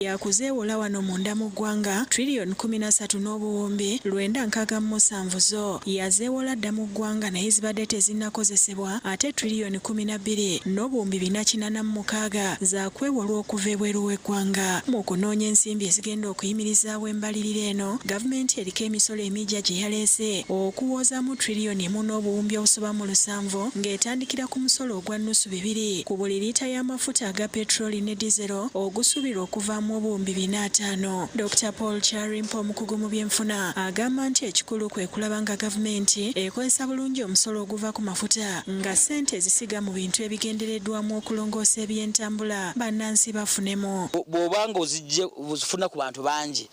Yakuzeewola wano munda mu ggwanga trillion 13 n'obuwumbi 967 zo yazeewola dda mu ggwanga naye zibadde tezinnakozesebwa ate trillion 12 n'obuwumbi 486 zaakwewolwa okuva ebweru w'eggwanga. Mu kunoonya ensimbi ezigenda okuyimirizaawo embalirira eno, gavumenti eriko emisolo emiggya gye yaleese okuwoozaamu trillion emu n'obuwumbi obusoba mu lusanvu ng'etandikira ku musolo ogwa nnusu bibiri ku buli liita y'amafuta aga petroli ne dizero ogusuubirwa okuvaamu obuwumbi bina ataano. Dokita Paul Kyarimpa omukugu mu byenfuna agamba nti ekikulu kwe kulaba nga gavumenti ekozesa bulungi omusolo oguva ku mafuta nga ssente ezisiga mu bintu ebigendereddwamu okulongoosa ebyentambula bannansi bafunemu. Bw'oba nga ozijje ozifuna ku bantu bangi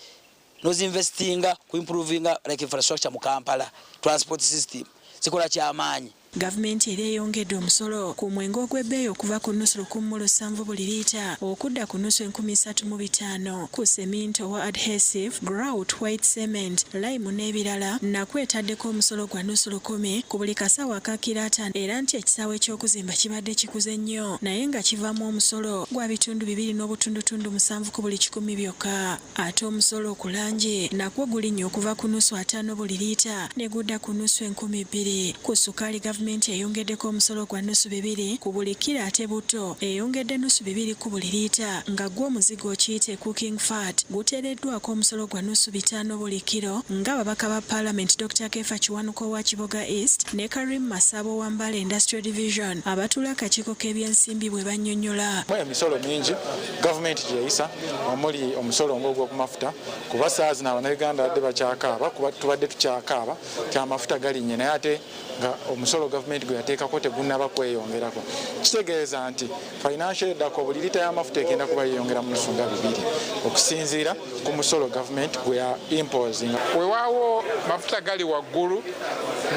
nozinvestinga ku improvinga like infrastructure mu Kampala transport system zikola kyamaanyi. Gavumenti era eyongedde omusolo ku mwenge ogw'ebbeeyi okuva ku nnusu 1700 buli liita okudda ku nnusu 3500, ku seminti owa adhesive, grout, white cement, layimu n'ebirala nakwo etaddeko omusolo gwa nnusu lukumi ku buli kasawo aka kilo ataano era nti ekisaawe ky'okuzimba kibadde kikuze nnyo naye nga kivaamu omusolo gwa bitundu bibiri n'obutundutundu musanvu ku buli kikumi byokka. Ate omusolo ku langi nagwo gulinnye okuva ku nusu ataano buli liita ne gudda ku nusu 2000. Ku ssukaali gavumenti eyongeddeko omusolo gwa nusu bibiri ku buli kkiro ate butto eyongedde nusu bibiri ku buli liita nga gwo omuzigo okiyite cooking fat guteereddwako omusolo gwa nusu bitaano buli kkiro nga ababaka ba palamenti Dokita Kefa Kiwanuka owa Kiboga East ne Karim Masaba owa Mbale Industrial Division abatuula akakiiko k'ebyensimbi bwe bannyonnyola. Emisolo mingi gavumenti gye yayisa omuli omusolo ng'ogw'oku mafuta kuba ssaawa zino Abannayuganda badde bakyakaaba kuba tubadde tukyakaaba nti amafuta galinnye naye ate nga omusolo gavumenti gwe yateekako tegunnaba kweyongerako. Kitegeeza nti financial eddako buli liita y'amafuta egenda kuba yeeyongera mu nusu nga bibiri okusinziira ku musolo gavumenti gwe ya imposinga. Wewaawo mafuta gali waggulu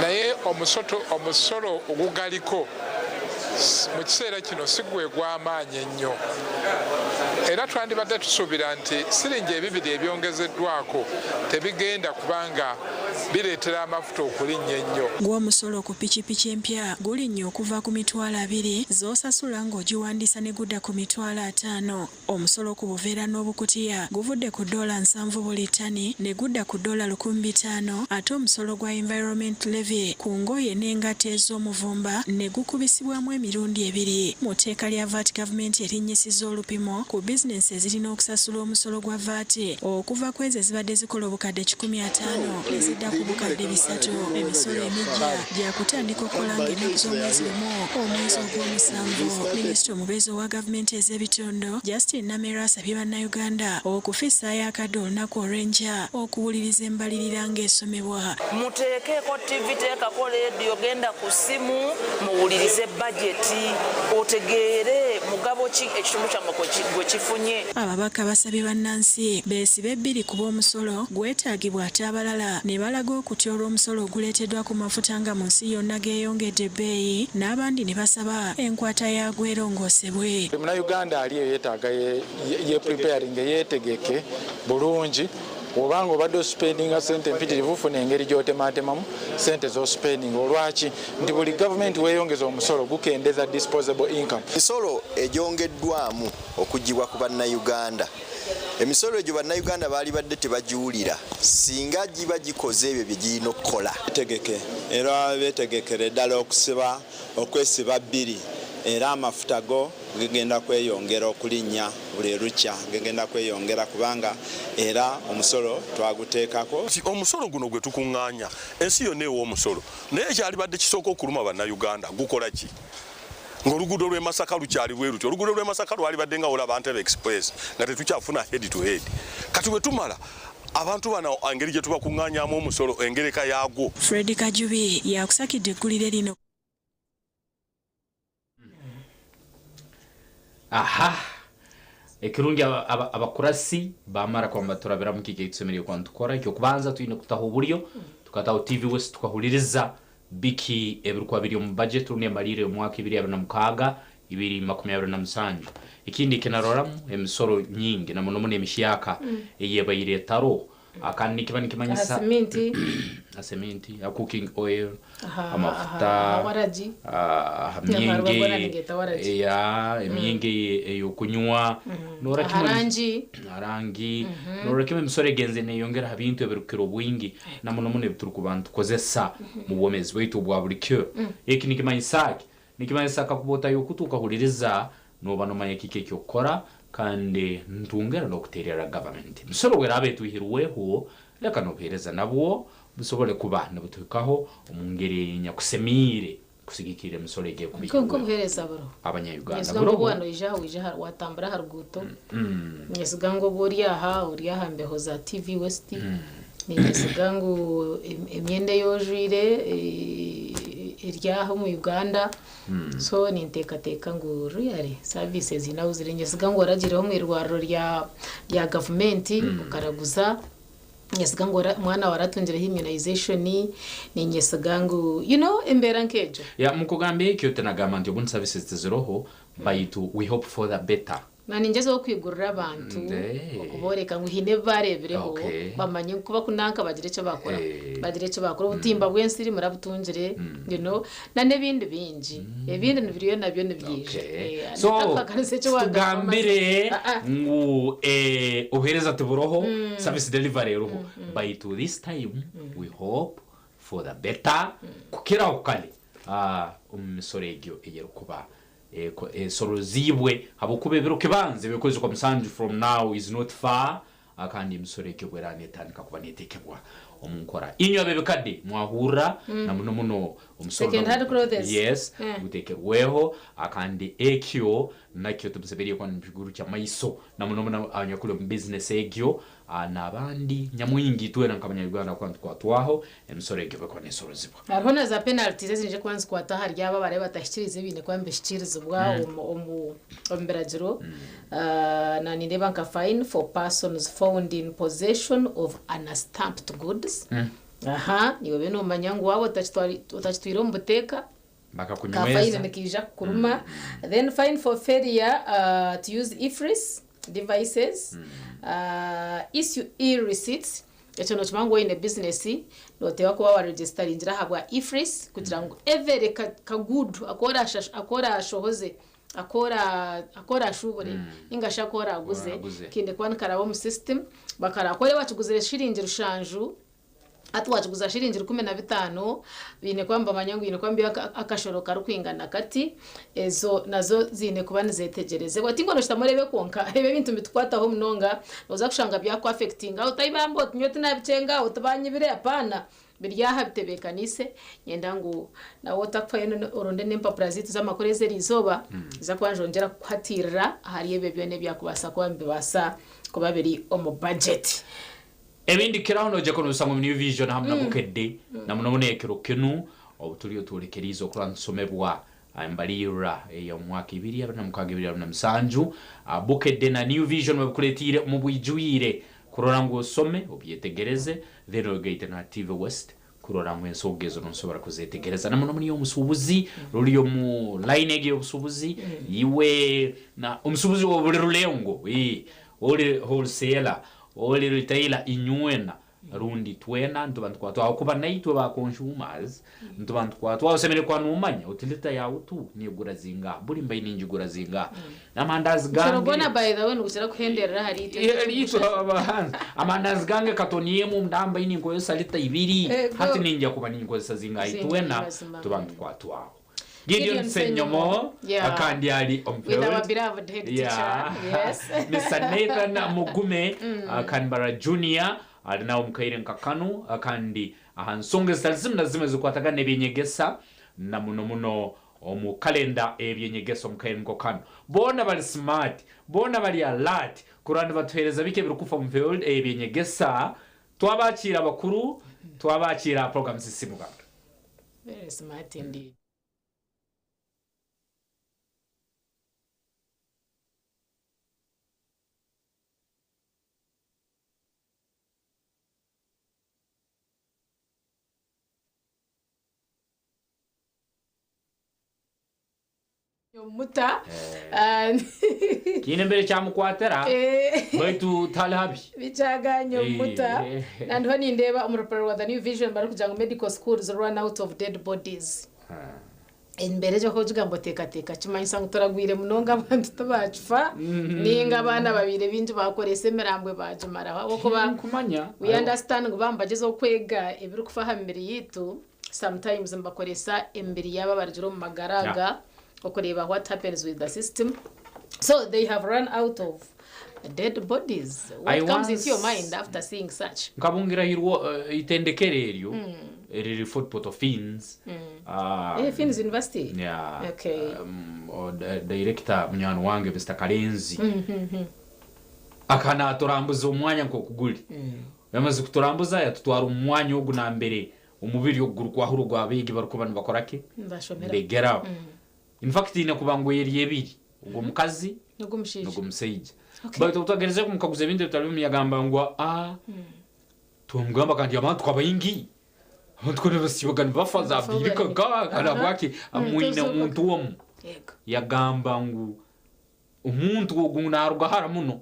naye omusolo ogugaliko mu kiseera kino si gwe gw'amaanyi ennyo era twandibadde tusuubira nti siringi ebibiri ebyongezeddwako tebigenda kubanga bireetera amafuta okulinnya ennyo. Gwo omusolo ku pikipiki empya gulinnye okuva ku mitwalo abiri z'osasula ng'ogiwandiisa ne gudda ku mitwalo ataano. Omusolo ku buveera n'obukutiya guvudde ku ddoola nsanvu buli ttani ne gudda ku ddoola 1500 ate omusolo gwa Environment Levy ku ngoye n'engatto ez'omuvumba ne gukubisibwamu emirundi ebiri. Mu tteeka lya vat gavumenti erinnyisizza olupimo ku bizinensi ezirina okusasula omusolo gwa vat okuva kw'ezo ezibadde zikola obukadde kikumi ataano ne zidda ku bukadde bisatu. Emisolo emiggya gyakutandika okukola ng'ennaku z'omwezi lumu omwezi ogw'omusanvu. Minisita omubeezi owa gavumenti ez'ebitundu, Justine Namere asabye Bannayuganda okufissaayo akadde olunaku olw'enkya okuwuliriza embalirira ng'esomebwa. Muteekeeko ttivi, teekako leediyo, genda ku ssimu muwulirize bajeti otegeere mugabo ki ekitundu kyammwe gwe kifunye. Ababaka basabye bannansi beesibe bbiri kuba omusolo gwetaagibwa ate abalala ne balaga okutya olw'omusolo oguleeteddwa ku mafuta nga mu nsi yonna geeyongedde ebbeeyi n'abandi ne basaba enkwata yaagwo erongoosebwe. Buli Munnayuganda ali eyo yeetaaga yeepreparinge, yeetegeke bulungi. Bw'oba nga obadde osipendinga ssente mpitirivu, funa engeri gy'otemaatemamu ssente z'osipendinga. Olwaki? Nti buli gavumenti weeyongeza omusolo gukendeza disposable income. Emisolo egyongeddwamu okuggyibwa ku Bannayuganda. Emisolo egyo Bannayuganda baalibadde tebagiwulira singa giba gikoze ebyo bye girina okukola. Beetegeke era beetegekere ddala okusiba okwesiba bbiri era amafuta go gegenda kweyongera okulinnya buli lukya gegenda kweyongera kubanga era omusolo twaguteekako. Nti omusolo guno gwe tukungaanya ensi yonna ewa omusolo naye ekyalibadde kisooka okuluma Bannayuganda gukola ki? Ng'oluguudo lw'e Masaka lukyali bwe lutyo. Oluguudo lw'e Masaka lwalibadde nga olaba Ntebe Express nga tetukyafuna head to head. Kati bwe tumala abantu bano engeri gye tubakuŋŋaanyaamu omusolo engereka yaagwo. Fred Kajubi yakusakidde eggulire lino. Aha! Ekirungi abakurasi bamara kwamba turabiramu kiki ekitusemeriire kuba nitukora. Eky'okubanza twine kutaho oburyo, tukataho TV wesi tukahuliriza biki ebirikuba biri omu budget rundi embalirra y'omwaka ibiri abiri na mukaaga, ibiri makumi abiri na musanju. Ekindi ekinaroramu emisoro nyingi na muno muno emihyaka eyebaire etaroho. Kandi nikiba Aha nikimanyisa siminti. Aha cement, aha cooking oil, Aha- amafuta, aha waragi. aha Nyamara myenge, bagora ningeeta waragi. ya emyenge ey'okunywa noora Aha kimwe rangi. aha rangi noora kimwe emisoro egenze neeyongera aha bintu ebirikukira obwingi na muno muno ebi turikuba nitukozesa mu bwomeezi bwaitu obwa buri kiro. Eki nikimanyisa ki? Nikimanyisa kakuba otayo okutu okahuririza nooba nomanya kiki eky'okukora kandi nitwongera n'okuteererra gavumenti. Emisoro obu eraaba etwihirweho Leka n'obuheereza nabwo busobole kuba nibutuhikaho omu ngeri enyakusemiire kusigikirra emisoro egi ekuba Nka eihirweho obuheereza buroho. Abanya-Uganda. Nyesiga ngu Buroho. obu wanoija aha waija aha watambura aha ruguuto. Nyesiga ngu obu ori aha ori aha mbeho za TV West. Ninyesiga ngu emyenda ei ojwaire eri aha omu Uganda. So ninteekateeka ngu really services haine ahu ziri. Niinyesiga ngu oragiireho omu irwariro rya gavumenti okaraguza. Niinyesiga ngu omwana waawe aratungireho immunization. Niinyesiga ngu you know embeera nk'egyo. Yeah, mukugamba ekyo tinagamba nti obundi services tiziroho baitu we hope for the better. Na ningyezaho kwigurira abantu okubooreka ngu haine ebi baareebireho bamanye ngu ku bakunanka bagire eki baakora bagire eki baakora obutimba bw'ensiri murabutungire you know na n'ebindi bingi ebindi nibiriyo nabyo nibyija Okay. So, ntakuhakanisa eki waagamba tugambire Ah, ah. ngu obuheereza tiburoho, service delivery eroho baitu this time we hope for the better kukiraho kare omu misoro egyo eyerikuba Esoroziibwe habwokuba ebiro kibanza eby'okwezi kwa musanju from now is not far kandi emisoro egyo obwo eraaba netandika kuba netekebwa omu nkora. Inywe ab'ebikade mwahurra na muno muno omusoro Second hand clothes. Yes, gutekerweho kandi ekyo nakyo timusemeriire kuba nimukigurukya maiso na muno muno abanyakuli omu business egyo n'abandi nyamwingi twena nk'abanya Uganda kuba nitukwatwaho emisoro egyo obu ekuba nesorozibwa. Hariho na za penalties eziraije kuba nizikwata ahari abo abaraabe batahikiriize ebiine kuba nibihikiirizibwa omu omu biragiro. Na nindeeba nka fine for persons found in possession of unstamped goods. Aha, iwe obe noomanya ngu waaba otakitwire omu buteeka, ka fine Bakakunyweza. nikaija kukuruma. Then fine for failure to use EFRIS devices, issue e-receipts, ekyo nokimanya ngu waaba oine bizinesi noteekwa kuba waregisitaringire ahabwa EFRIS kugira ngu every ka good aku orashohoze, aku orashubure ninga shi aku oraguze kaine kuba nikaraba omu system bakareba ku oraba wakiguzire shiringi rushanju Hati waakiguza shiringi 15, baine kuba nibamanya ngu haine kuba hariyo akashoro karikwingana kati, ezo nazo ziine kuba nizeetegyerezibwa. Ti ngu nooshutama oreebe kwonka, ebi ebintu nibitukwataho munonga, nooza kushanga byakuaffectinga, otaibamba oti nyowe tinaabikyenga, oti baanyibire, apaana, biri aha bitebeekaniise, niinyenda ngu nawe otakufayo oronde n'empapura zaitu z'amakuru ez'eriizooba, niinyija kuba ninyongyera kukuhatiirira ahari ebyo byona ebyakubaasa kuba nibibaasa kuba biri omu bagyeti. Ebindi kukiraho noija kubisanga omu New Vision hamu na Bukedde na muno muno ekiro kinu obu turiyo twolekeriize okurora nitusomebwa embalirra ey'omwaka ibiri abiri na mukaaga ibiri abiri na musanju. Bukedde na New Vision babikuletiire omu bwijwire kurora ngu osome obyetegereze then ogaite na TV West kurora ngu ensonga ezo nosobora kuzetegereza na muno muno iwe omusuubuzi ruli omu line egi ey'obusuubuzi iwe na omusuubuzi ow'obuli rulengo ori wholesaler Ori retailer inywena rundi twena nituba nitukwatwaho ahakuba naitwe ba consumers nituba nitukwatwaho osemeriire kuba nomanya oti lita ya utu negura zingaha buri mbaire ningigura zingaha amandazi Omushoro gange gwona by the way nigukira kuhenderera ahari itwe itwe abahanzi amandazi gange katoni emu mba mbaire ninkozesa lita ibiri Ego. hati ninja kuba ninkozesa zingaha Zingaha itwena mazima. tuba nitukwatwaho Gideon Gideon Ssenyomo Yeah. kandi ari omu With our field. beloved head teacher. Yeah. Yes. Mr. Nathan Mugume Kanbara Junior ari nawe omu kaire nka kanu kandi aha nsonga ezitari zimwe na zimwe ezirikwatagana n'eby'enyegesa na muno muno omu kalenda ey'eby'enyegesa omu kaire nko kanu. Boona bari smart, boona bari alert kurora nibatuheereza biki ebirikufa omu field ey'eby'enyegesa. Twabakiira abakuru, twabakiira aha program Sisimuka. Very smart indeed. Omuta. Kiine mbere kyamukwatira baitu tihali habi. Bikyaganye omuta. Nandiho nindeeba omu rupapura rwa The New Vision barikugira ngu medical schools run out of dead bodies. Embeera egyo ku ogigamba oteekateeka kimanyisa ngu turagwire munonga abantu tibakifa ninga abaana babaire baingi baakoresa emirambwe baagimaraho ahabw'okuba Tinkumanya. we understand ngu baaba nibagyezaho kwega ebirikufa aha mibiri yaitu sometimes nibakoresa emibiri yaabo abarugire omu magara aga okureeba what happens with the system so they have run out of dead bodies what I comes into your once- mind after seeing such Nkabungira ahirwo eitendekero eryo eriri Fort Portal Finns. Ah, Eh, Finns University yeah, Okay. o director munywani wange Mr Karenzi akanaturambuza omwanya nk'oku guri. Yamaze kuturambuza yatutwara omu mwanya ogu nambere omubiri ogu gurikwahurwa ogw'abeegi barikuba nibakora ki? Nibashomera. Nibegeraho. In fact haine kuba ngu eri ebiri, ogw'omukazi N'ogw'omushaija. n'ogw'omusaija. Okay. Baitu obu twagerizeho kumukaguza ebintu ebitari bimwe yagamba ngu aa twamugamba kandi abantu ka baingi abantu ku nibasiibaga nibafa Nibafa zabiirika bari. ka kandi ahabwaki amwine Tozooka. omuntu omwe. Yego. Yagamba ngu omuntu ogu naaruga hara muno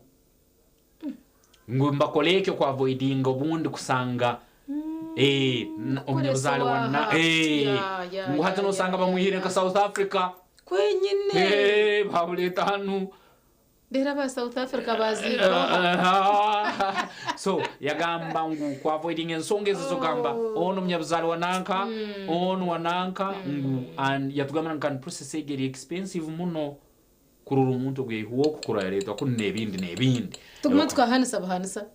ngu mbakora ekyo ku avoidinga obundi kusanga eh, omunyabuzaare wa na Kukoresa eh, ya, ya, ngu hati ya, nosanga ya, bamwihire ya. nka South Africa Kwenyine. Eh, bamureeta hanu Reero aba South Africa baziikwa. So yagamba ngu ku avoidinga ensonga ezo zogamba ono omunyabuzaare wa nanka ono wa nanka ngu and yatugambira ngu kandi process egi eri expensive muno kurora omuntu ogu yaihwa oku kurora yareetwa kunu n'ebindi n'ebindi. Tugume tukahanisa buhanisa.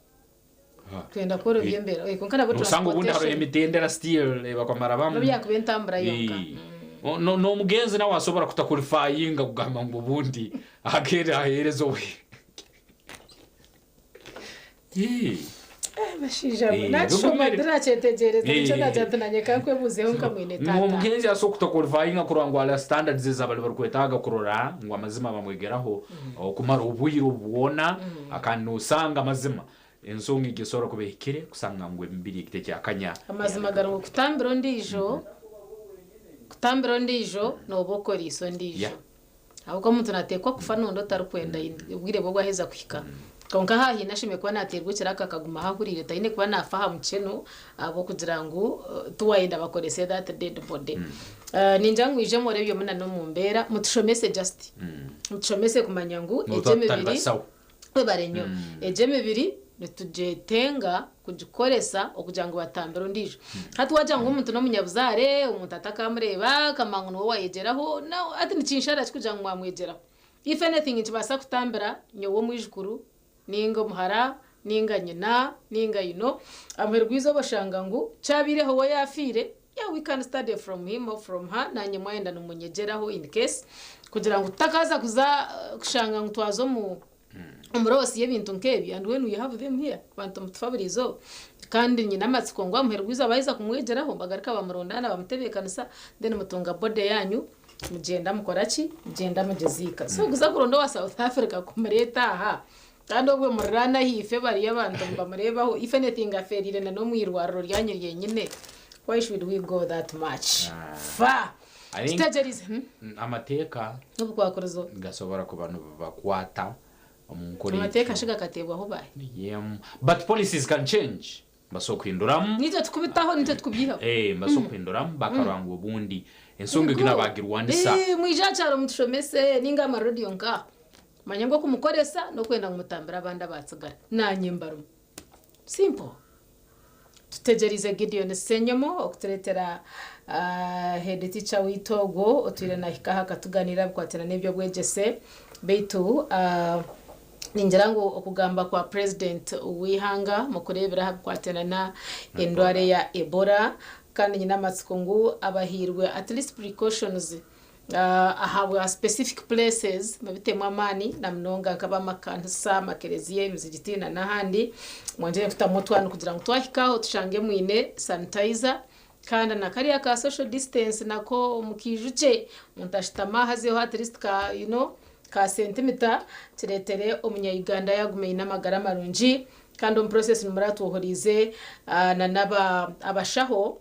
Twenda kworobya embeera. Eh, kwonka nabwo Nosanga obundi hariho transportation. emitendera still ebakwamara bamu. Nobu yakuba entambura yonka. N'omugenzi nawe asobora kutaqualifyinga kugamba ngu obundi agende aheereze owe. Bashaija mwe, Eh, nakishoma bigumire. ndirakyetegyereza nikyo Eh. nagira nti nanye kankwebuuzeho nka mwine Ngu taata. omugenzi asobola kutaqualifyinga kurora ngu hariho standards ezi abari barikwetaaga kurora ngu amazima bamwegeraho okumara obwire obu bwona kandi nosanga amazima ensonga egi esobora kuba ehikire kusanga ngu emibiri egi tekyakanya. Amazima gari ngu kutambira ondiijo kutambira ondiijo nooba okoriise ondiijo. Ahabw'okuba omuntu naateekwa kufa nondi otarikwenda obwire bwe bwaheza kuhika. Kwonka aha haine ashemereire kuba naateerwa ekiraka akaguma aho ahuriire taine kuba naafa aha mukyeno ahabw'okugira ngu tiwayenda bakorese that dead body. Ningira ngu mwije mureebye na n'omu mbeera mutushomese just. Mutushomese kumanya ngu Nobu egyo twaba tutari emibiri basawo. Webare nnyo. Egyo emibiri nitugyetenga kugikoresa okugira ngu batambire ondiijo. Hati waagira ngu omuntu n'omunyabuzaare, omuntu atakamureeba, akamanya ngu niwe waayegyeraho, no, hati nikinshara ki kugira ngu mwamwegyeraho? If anything nikibaasa kutambira nyowe omwijukuru, ninga omuhara, ninga nyina, ninga you know, amuheru gw'eizooba oshanga ngu kyabaireho we yaafiire, yeah we can study from him or from her, naanye mwayenda nimunyegyeraho in case, kugira ngu tutakaaza kuza kushanga ngu twaza omu omurosi y'ebintu nk'ebi and when we have them here abantu mutufa buri izooba kandi nyine amatsiko ngu amuheru gw'eizooba baheza kumwegyeraho bagaruka bamurundaana bamutebeekanisa then mutunga body yanyu mugyenda mukora ki mugyenda mugiziika so kuza kuronda owa South Africa kumureeta aha kandi obwe muriraana ahaifo bariyo abantu nibamureebaho if anything afeereire na n'omu irwariro ryanyu ryenyine why should we go that much far I think- Tutegyereize hmm? Amateeka N'obukwakurizo. gasobora kuba nibubakwata omu nkora Amateeka egyo. shi gakateebwaho baahi? Yeah, but policies can change. Nibasobola kuhinduramu. Nitwe tukubitaho, nitwe tukubyihaho. Eh, nibasobola kuhinduramu bakarora ngu obundi ensonga egi Yego. nabagirwanisa. Eh, mwije aha kyaro mutushomese ninga aha marediyo nk'aho. Manya ngu okumukoresa n'okwenda ngu mutambire abandi abaatsigara. Naanye mbarimu. Simple. Tutegyereize Gideon Ssenyomo okutureetera head teacher waitu ogwo otwire nahika aha akatuganirira abikwatiraine n'eby'obwegyese beitu ningira ngu okugamba kwa president w'eihanga mukureebera aha bikwatiraine na endwara eya Ebola kandi nyine amatsiko ngu abahairwe at least precautions ahabwa specific places mubitemu amaani na munonga nk'abamakanisa, amakereziya, emizigiti na n'ahandi mwongyere kutamu otwani kugira ngu twahika aho tushange mwine sanitizer kandi na kariya ka social distance nako mukiijukye omuntu ashutame ahazeho at least ka you know ka sentimita kireetere omunya Uganda yaaguma aine amagara marungi kandi omu process nimuratwohoriize na n'abashaho.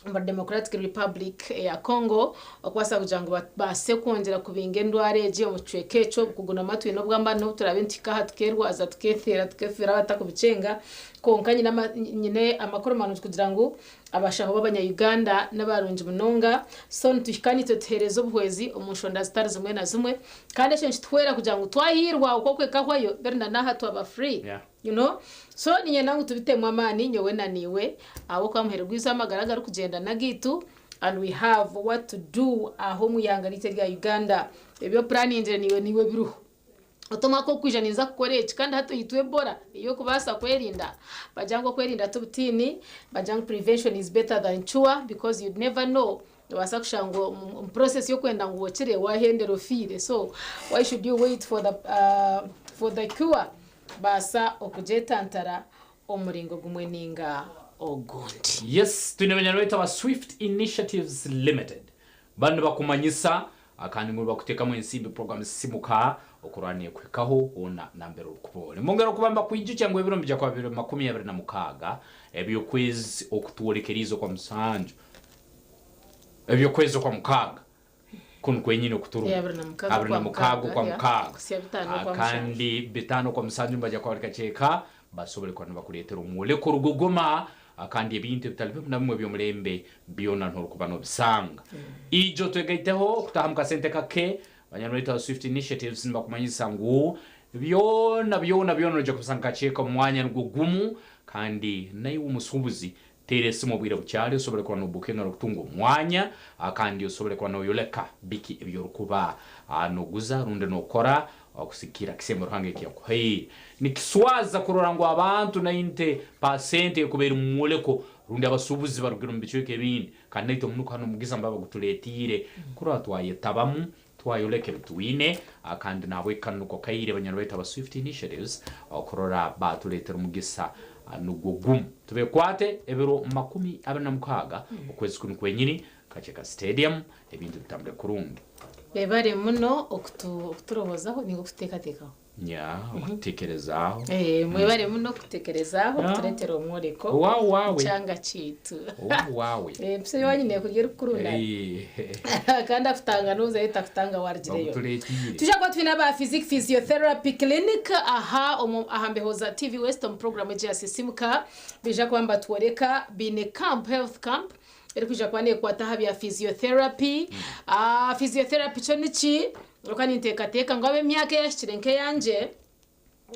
Omuri Democratic Republic eya Congo okubaasa kugira ngu babaase kwongyera kubinga endwara egi omu kicweka ekyo. Obukugu n'amatu twine obw'amaani n'obu turaabe nituhika aha tukeerwaza tukeeteera tukeefeera abatakubicenga kwonka nyine nyine amakuru marungi kugira ngu abashaho b'abanya Uganda n'abarungi munonga so nituhika naitwe tuheereza obuhwezi omu nshonda zitari zimwe na zimwe kandi ekyo nikituhwera kugira ngu twahiirwa okwo kwekahwayo then na n'aha twaba free. You know? So niinyenda ngu tubitemu amaani nyowe na naiwe ahabw'okuba muheru gw'eizooba amagara agarikugyenda n'agaitu and we have what to do aha omu ihanga ryaitu erya Uganda. Ebi opuraningire naiwe niiwe biriho. Oti omwaka ogurikwija ninza kukora eki kandi hati oitwe Ebola ey'okubaasa kwerinda. Bagira ngu okwerinda tibutiini, bagira ngu prevention is better than cure because you'd never know Nobaasa kushanga omu process y'okwenda ngu okire wahendera ofiire so why should you wait for the, uh, for the cure? Baasa okugyetantara omu muringo gumwe ninga ogundi. Yes, twine banywani baitu aba Swift Initiatives Limited. Banu nibakumanyisa kandi ngu nibakuteekamu ensimbi program Sisimuka okurwana nekuhikaho hoona nambere orikuba ori. Mbongera okuba nibakwijukya ngu ebiro nibija kuba biri 26 eby'okwezi okutworekeriize okwa musanju Eby'okwezi okwa mukaaga kunu kwenyini oku turimu, 26 okwa mukaaga, kandi bitaano okwa musanju nibaija kuba bari kakyeka, basobole kuba nibakureetera omworeko rugogoma, kandi ebintu ebitari bimwe na bimwe eby'omurembe byona n'orikuba noobisanga. Ijo twegaiteho okutaaha omu kasente kake, banywani baitu aba Swift Initiatives nibakumanyisa ngu byona byona byona noija kubisanga kakyeka omu mwanya nigwo gumu, kandi naiwe omusuubuzi Teera esimu obwire bukyali osobole kuba nobukinga n'okutunga omwanya kandi osobole kuba noyoleka biki ebyorukuba noguza rundi nokora kusigikirra ha kisembo Ruhanga eki yakuhaire. Nikiswaza kurora ngu abantu nainte paasenti ekuba eri mu mwoleko rundi abasuubuzi barugire omu bicweka ebindi kandi naitwe omunuko hanu omugisa nibaba bagutuletiire kurora twayetabamu twayoleka ebi twine kandi nahabweki kanu nuko kaire banywani baitu aba Swift Initiatives okurora baatuleetera omugisa nugwo gumu. Tubekwate ebiro 26 okwezi kunu kwenyini, Kakyeka Stadium, ebintu bitambule kurungi. Webare muno okuturowozaho ninga okututekatekaho. Nya, okututekerezaaho. Eh, mwebare muno okututekerezaaho, okutureetera omworeko Owaawe waawe. kyanga kyaitu. Owaawe waawe. Eh, empisa eyowanyu nekurya erikukurunda. Eh. Kandi akutanga nozayo takutanga warugireyo. Bakutureetiire. Twija kuba twine aba Physique Physiotherapy Clinic aha omu aha mbeho za TV West omu program egi ya Sisimuka. Baija kuba nibatworeka baine camp, health camp erikwija kuba nekwata aha bya physiotherapy. Ah, physiotherapy kyo niki? Kwonka ninteekateeka ngu ab'emyaka eyahikire nk'eyangye,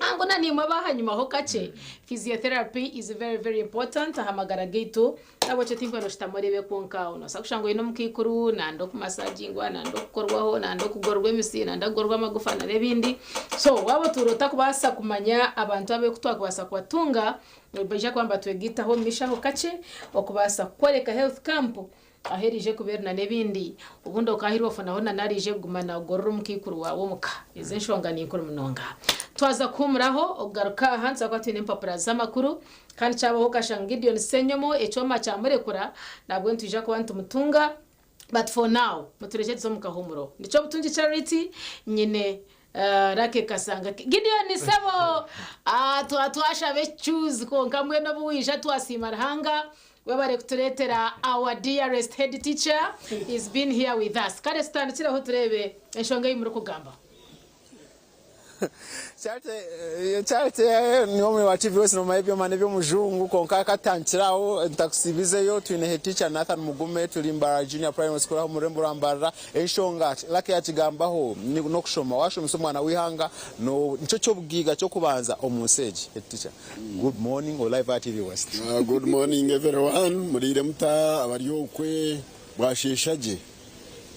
nangwa na naimwe ab'ahanyimaho kakye, physiotherapy is very very important aha magara gaitu. N'ahabw'ekyo tinkwenda oshutame oreebe kwonka. Noobaasa kushanga oine omukaikuru nanda okumasagingwa, nanda okukorwaho, nanda okugororwa emitsi, nanda kugororwa amagufa n'ebindi. So waaba otuura otakubaasa kumanya abantu abu oku twakubaasa kubatunga, nibaija kuba nibatwegaitaho omu maisho aho kakye okubaasa kukworeka health camp Ahu eriije kuba eri n'ebindi. Obundi okaahirwa ofunaho na n'ariije kuguma naagorora omukaikuru waawe omu ka. Ezo enshonga ni nkuru munonga. Twaza kuhuumuraho, okugaruka aha nituza kuba twine empapura z'amakuru. Kandi kyabaho okashanga Gideon Ssenyomo ekyoma kyamurekura, nabwo nitwija kuba nitumutunga. But for now, muturekye tuze omu kahuumuro. Ndi Kyobutungi Charity, nyine Lucky Kasanga. Gideon sebo! Twashaba ekicuuzi kwonka mbwenu obu waija twasiima Ruhanga. Webare kuturetera our dearest head teacher he's been here with us. Kare tutandikireho tureebe enshonga ei murikugambaho. Charity niwe wa TV West nomanya ebyoma nebyomujungu kwonka katutandikire aho ntakusibizeyo twine head teacher Nathan Mugume turi Mbarara Junior Primary School aho omururembo rwa Mbarara enshonga Lucky yakigambaho nokushoma washomesa omwana weihanga nikyo kyobugaiga kyokubanza omunsi egi head teacher. Good morning or live at TV West. Good morning everyone, muriire muta abari okwe bwasheesha gye?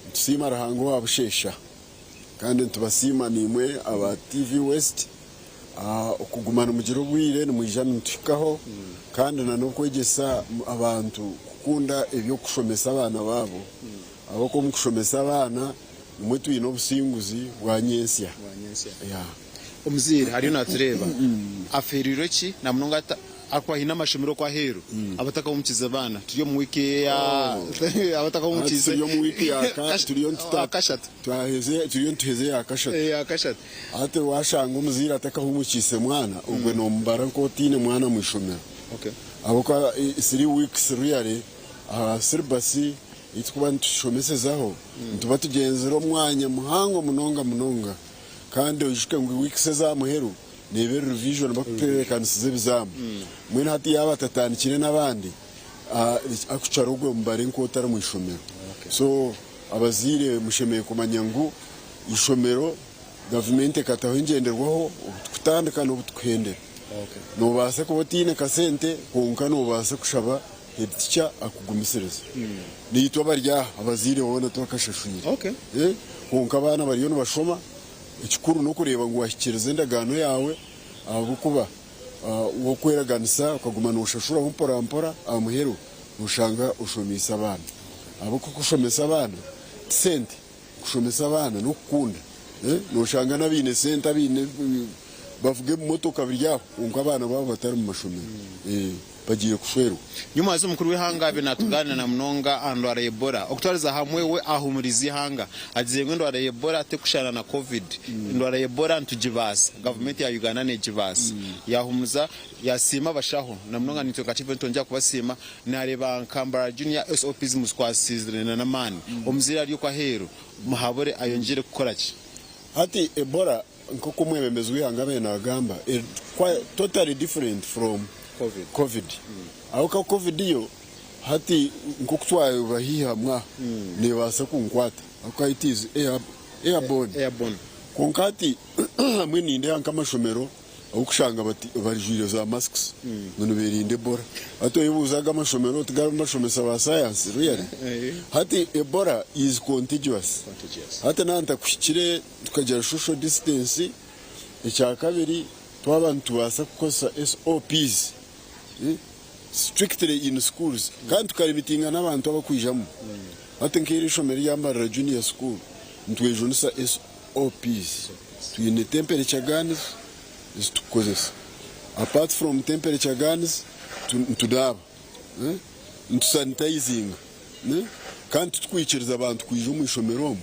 Nitusiima Ruhanga owa busheesha kandi nitubasiima naimwe aba TV West okuguma nimugira obwire nimwija nimutuhikaho kandi na n'okwegyesa abantu kukunda eby'okushomesa abaana baabo ahabw'okuba omu kushomesa abaana nimwo twine obusinguzi bwa nyentsya. Omuzaire ariyo natureeba afeereirwe ki na munonga ahakuba haine amashomero okwo aheeru abatakahumukiize baana turi omu wiiki eya abatakahumukiize Turi omu wiiki ya turiyo nituta kashatu twaheze turiyo nituheza eya kashatu eya kashatu hati washanga omuzaire atakahumukiise mwana ogwe nomubara nk'otaine mwana mu ishomero Okay. ahabw'okuba 3 weeks really. Aha syllabus ei turikuba nitushomesezaho nituba tugyenzire omwanya muhango munonga munonga kandi oijuke ngu weeks ez'aha muheru neeba eri revision bakutebeekanisiza ebizaamu. Mbwenu hati yaaba atatandikire n'abandi akucwara ogwo mubare nk'otari omu ishomero. So abazaire mushemereire kumanya ngu ishomero gavumenti ekataho engyenderwaho obu turikutandika n'obu turikuhendera. Noobaasa kuba otaine kasente kwonka noobaasa kushaba Head teacher akugumisirize. Naitwe abari aha abazaire boona twakashashwire. Kwonka abaana bariyo nibashoma, ekikuru n'okureeba ngu wahikiiriza endagaano yaawe ahabw'okuba wokweraganisa okaguma noshashuraho mpora mpora aha muheru noshanga oshomeise abaana. Ahabw'okuba kushomesa abaana ti sente, kushomesa abaana n'okukunda. Noshanga n'abaine sente abaine bavuga ebimotoka biri aho kwonka abaana baabo batari mu mashomero. Bagiire kushwerwa. Nyuma omukuru w'eihanga abaire natugaanira na munonga aha ndwara ya Ebola. Okutwariza hamwe we ahumuriize eihanga agizire ngu endwara ya Ebola tekushushana na Covid. Endwara ya Ebola nitugibaasa, gavumenti ya Uganda negibaasa. Yahumuza yasiima abashaho na munonga naitwe nka TV nitwongyera kubasiima. Nareeba nka Mbarara Junior SOPs muzikwasize n'amaani. Omuzaire ari okwo aheeru muhabure ayongyere kukora ki? Hati Ebola Nk'oku omwebembezi w'eihanga abaire naagamba, eri totally different from Covid. Ahabw'okuba Covid yo hati nk'oku twaba haihi hamwe aha, neebaasa kunkwata ahabw'okuba it is airborne. Kwonka hati hamwe nindeeba nk'amashomero ahu orikushanga bajwaire za masks ngu nibeerinda Ebola. Hati oyebuuza ago amashomero tigarimu bashomesa ba sayansi really? Hati Ebola is contagious. Hati naaba ntakuhikire Tukagira social distance, ekyakabiri twaba nitubaasa kukozesa SOPs strictly in schools kandi tukarimitinga n'abantu abakwijamu. Hati nk'eri ishomero erya Mbarara Junior School nitwejunisa SOPs. Twine temperature guns ezi tukukozesa. Apart from temperature guns, nitunaaba, nitusanitayizinga kandi titukwikiriza bantu kwija omu ishomero omu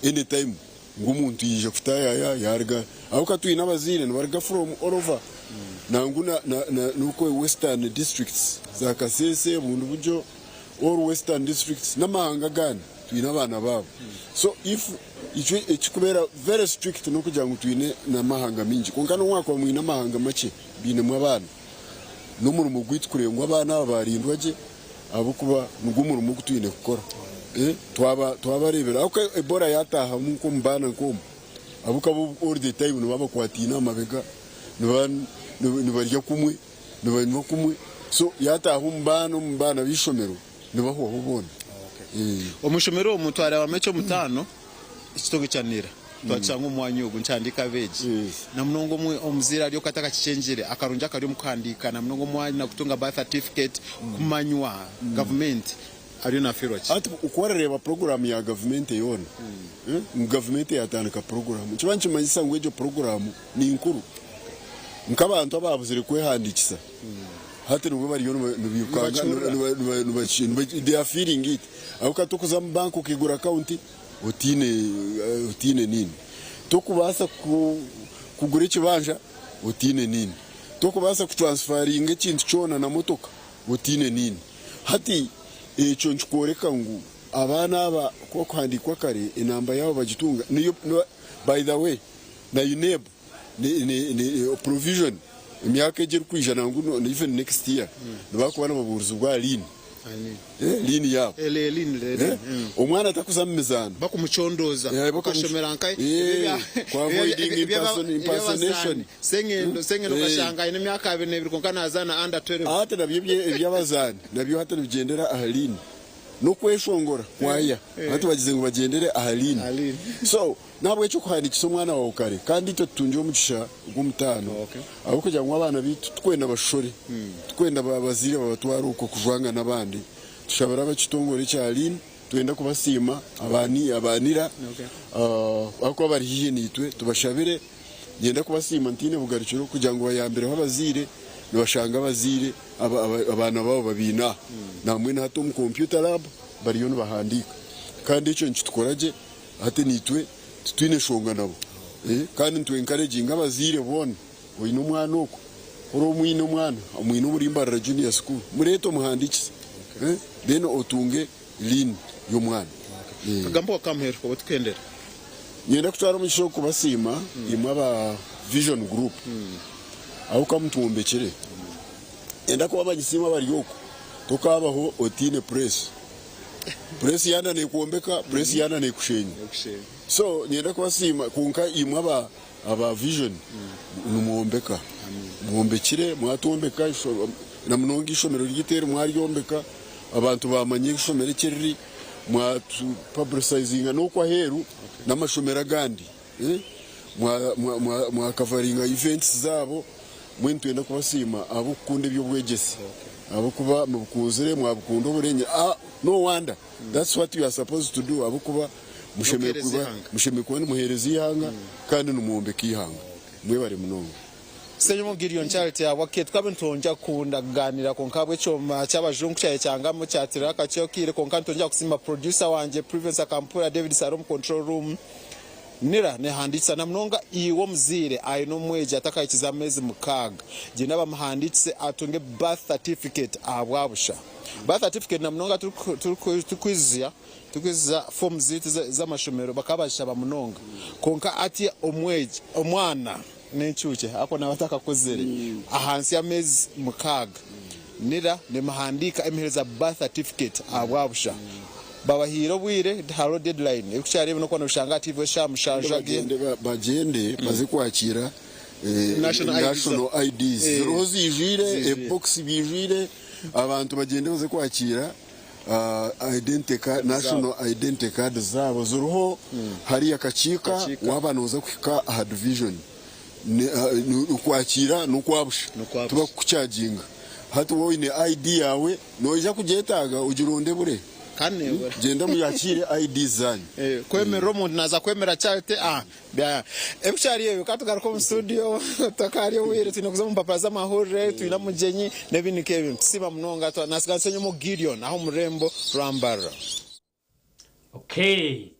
anytime ngu omuntu yaija kutayaya yaruga ahabw'okuba twine abazaire nibaruga from all over nangwa na na n'okwe western districts za Kasese, Bundibugyo all western districts n'amahanga agandi twine abaana baabo so if ekyo ekirikubeera very strict n'okugira ngu twine n'amahanga maingi kwonka n'obu mwakuba mwine amahanga makye bainemu abaana n'omurimo gwaitu kureeba ngu abaana aba barindwa gye. Ahabw'okuba nigwo murimo ogu twine kukora. Twaba twabareebera ahabw'okuba Ebola yaataahamu nk'omu baana nk'omu, ahabw'okuba bo all the time nibaba bakwataine aha mabega, nibaba nibarya kumwe, nibanywa kumwe, so yaataaha omu baana omu baana b'eishomero nibahwaho boona. Omu ishomero omu twareebamu eky'omutaano. Ekitongore kya NIRA twakishanga omu mwanya ogu nikihandiika abeegi na munonga omuzaire ari okwo atakakikyengyere akarungi akari omu kuhandiika na munonga omwana kutunga birth certificate kumanywa gavumenti ariyo nafeerwa ki? Hati ku orareeba puroguraamu ya gavumenti yoona, ngu gavumenti yaatandika puroguraamu, nikiba nikimanyisa ngu egyo puroguraamu ni nkuru. Nk'abantu abaabuzire kwehandiikisa, hati nibwo bariyo nibairukanga, they are feeling it. Ahabw'okuba tokuza omu banka okaigura akawunti otaine otaine NIN. Tokubaasa kugura ekibanja otaine NIN. Tokubaasa kutransfaringa ekintu kyona na motoka otaine NIN. Hati ekyo nikikworeka ngu abaana aba ku bakuhandiikwa kare enamba yaabo bagitunga. By the way na UNEB ni provision emyaka egi erikwija nangwa even next year nibakuba nibabuurizibwa aha LIN. Liini yaabo. Omwana atakuza mu mizaano. Bakumucondooza okashomera nkahi Ku avoidinga impersonation. Sengendo Sengendo okashanga aine emyaka 22 kwonka nazaana under 12. Hati nabyo eby'abazaani nabyo hati nibigyendera aha liini. N'okweshongora kwaya hati bagize ngu bagyendere aha liini. So N'ahabw'ekyo kuhandiikisa omwana waawe kare kandi itwe tutungire omugisha gw'omutaano ahabw'okugira ngu abaana baitu titukwenda bashore, titukwenda abazaire babatware okwo kujwanga n'abandi. Tushabire ab'ekitongore ekya LIN, nitwenda kubasiima aba nira ahabw'okuba bari haihi naitwe, tubashabire. Niinyenda kubasiima ntaine bugarukiro kugira ngu bayambireho abazaire, nibashanga abazaire abaana baabo babaine aha. Nambwenu hati omu computer lab bariyo nibahandiika kandi ekyo nikitukora gye. Hati naitwe titwine nshonga nabo kandi nitu encouraginga abazaire boona oine omwana okwo ori omwine omwana omwine omuri Mbarara Junior School mureete omuhandiikise. Then otunge lin y'omwana. Kagambo wakamuheereka obu tukendera. Niinyenda kutwara omugisha ogu kubasiima imwe aba Vision Group ahu mutwombekire. Niinyenda kubamanyisa imwe abari oku, tokaabaho otaine press. Press yaana neekwombeka, press yaana neekushenya. So niinyenda kubasiima kwonka imwe aba aba Vision nimwombeka. Mwombekire, mwatwombeka na munonga eishomero ryaitu eri mwaryombeka, abantu baamanya eishomero eki riri. Mwatu publicizinga n'oku aheeru n'amashomero agandi mwa coveringa events zaabo mbwenu nitwenda kubasiima ahabw'okukunda eby'obwegyese ahabw'okuba mubikunzire mwabikunda oburengye no wonder that's what you are supposed to do ahabw'okuba mushemereire kuba nimuheereza eihanga kandi nimwombeka eihanga mwebare munonga. Ssenyongo Gideon Charity ahabw'akaire tukaba nitwongya kukunda kuganira kwonka ahabw'ekyoma ky'abajungu kukyabaire kyangamu kyatirira akakye akaire kwonka nitwongya kusiima producer wangye Privence Akampura David Sara omu control room Nira nehandiikisa namunonga iwe omuzaire aine omwegi atakahikize ameezi mukaaga gyenda bamuhandiikise atunge birth certificate ahabwabusha. Birth certificate namunonga turikwizya Turikwizya form zaitu z'amashomero bakaba bazishaba munonga kwonka hati omwegi omwana n'encuukye ahakuba naaba atakakuzire ahansi y'ameezi mukaaga nira nemuhandiika emuheereza birth certificate ahabwabusha. Babahaire obwire hariho deadline erikukyara ebi n'okuba noshanga hati eshaaha mushanju Bagyende bagyende baze kwakiira national IDs ziriho ziijwire ebibokisi biijwire abantu bagyende baze kwakiira National Identity Card zaabo ziriho hariya Kakiika waaba nooza kuhika aha division okwakiira n'okwabusha tibakukucaginga. Hati waaba oine ID yaawe noija kugyetaaga ogironde ebure. Gyenda muyakiire ID zaanyu. Kwemerera omuntu naaza kwemera Charity Ebikyari ebyo ka tugaruke omu studio tutakaarya obwire twine kuza omu mpapura z'amahurire twine omugyenyi n'ebindi nk'ebyo. Nitusiima munonga naatsiga Nshenyemu Gideon aha omu rurembo rwa Mbarara. Okay.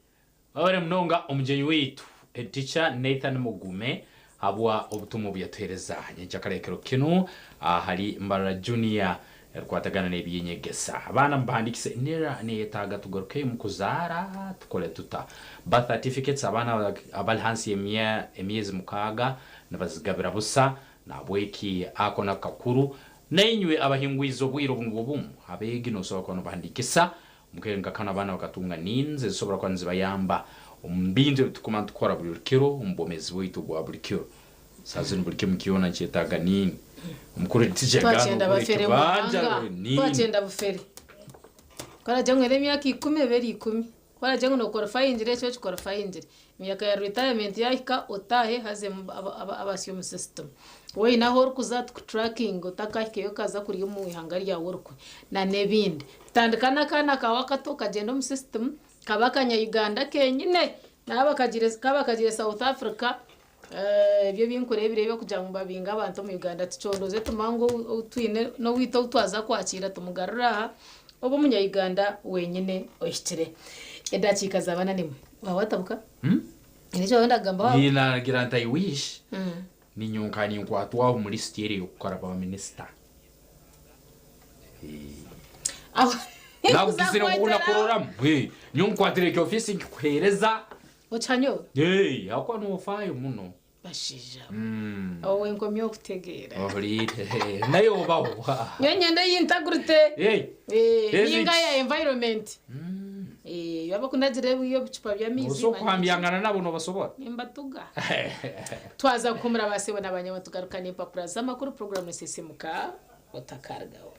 Webare munonga omugyenyi waitu Teacher Nathan Mugume habwa obutumwa obu yatuhereza nyenkyakara ekiro kinu ahari Mbarara Junior Erukwatagana n'eby'enyegesa. Abaana mubahandikise nera neyetaaga tugarukeyo omu kuzaara tukole tuta? Birth certificates abaana abali hansi y'emyezi mukaaga nibazigabira busa nahabweki ako nako kakuru. Nainywe abahingwize obwire obu nubwo bumu abeegi nosobora kuba nobahandikisa omu kaire nka kanu abaana bakatunga needs ezisobora kuba nizibayamba omu bintu ebitukuma nitukora buli kiro omu bwomeezi bwaitu obwa buli kiro. Saaha zinu buri kimwe kyona nikyetaaga niini. Omukuru tikyegamba Twakyenda ogure bafere ekibanja muhanga ogure niini. twakyenda bufere ku oragire ngu eri emyaka ikumi ebe eri ikumi ku oragire ngu nokorifayingire ekyo okikorifayingire emyaka ya retirement yahika otaahe hazemu abasya omu system waaba oine ahu orikuza tukuturakinge otakahikayo okaza kurya omu ihanga ryawe orikwe nan'ebindi. Tandika n'akaana kaawe akato kagyende omu system kabe akanya Uganda kenyine naaba kaba kagiire South Africa Ebyo ebi nkureebire eby'okugira ngu babinge abantu omu Uganda tucondooze tumanye ngu ou twine n'owaitu ou twaza kwakiira tumugarure aha obe omunya Uganda wenyine ohikire. Edakiika zaaba na nimwe. Waaba watabuka? Haine eki waaba kugamba waaba? Ninagira nti I wish ninyowe nkaba ninkwatwaho omu lisiti eri ey'okukora ba minisita. Aho Nagugizire ngu nakuroramu. Nyowe nkwatire eki ofiisi nkikuheereza. Okihanyowe? Hey, ahakuba nofayo muno. Bashaija abo wenkomya okutegeera. Ohuriire. Naye obaho. Nyowe nyenda eyi integrity. Hey. Eh, Ethics. ninga ya environment. Eh, yaba kunagira ebicupa by'amaizi. Nosobola kuhambyangana nabo nobasobora? Nimbatuga. Twaza kuhumura ba sebo na banyabo tugaruka n'empapura z'amakuru program esisimuka otakarugaho.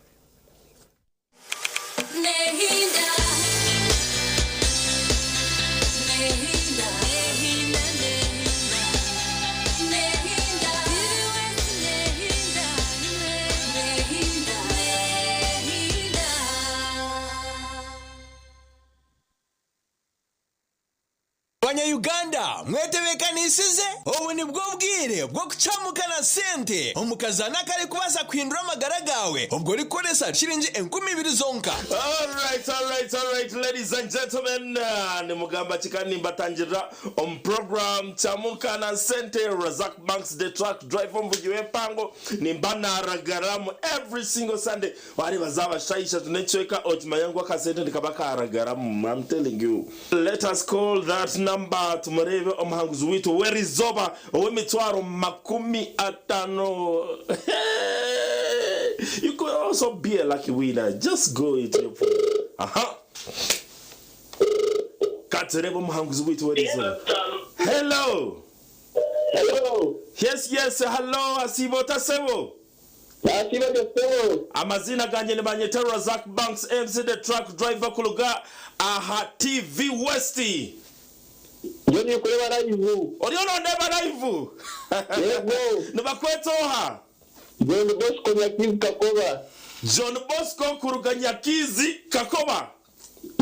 Banya Uganda! Mwetebeekaniisize? Obu nibwo bwire bw'okucamuka na sente omu kazaano akarikubaasa kuhindura amagara gaawe obwo orikukoresa shiringi 2000 zonka. Alright, alright, alright, ladies and gentlemen, nimugamba ki kandi nimbatangirira omu program Camuka na Sente, Razak Banks the truck driver omuvugi w'empango, nimba naragaramu every single Sunday. Wareeba zaaba shaaha ishatu n'ekicweka okimanya ngu akasente nikaba karagaramu, I'm telling you. Let us call that number tumureebe omuhanguzi waitu w'erizooba ow'emitwaro 50. You could also be a lucky winner, just go into your phone. Aha. Katureebe omuhanguzi waitu w'erizooba. Hello. Hello. Yes, yes, hello, asiiba ota sebo? Nasiiba gye ssebo. Amaziina gangye nibanyeta Razak Banks MC the truck driver kuruga aha TV West. Ndiyo ninkureeba live. Oriyo nondeeba live? Yego. Nibakweta oha? John Bosco Nyakiizi Kakoba. John Bosco kuruga Nyakiizi Kakoba?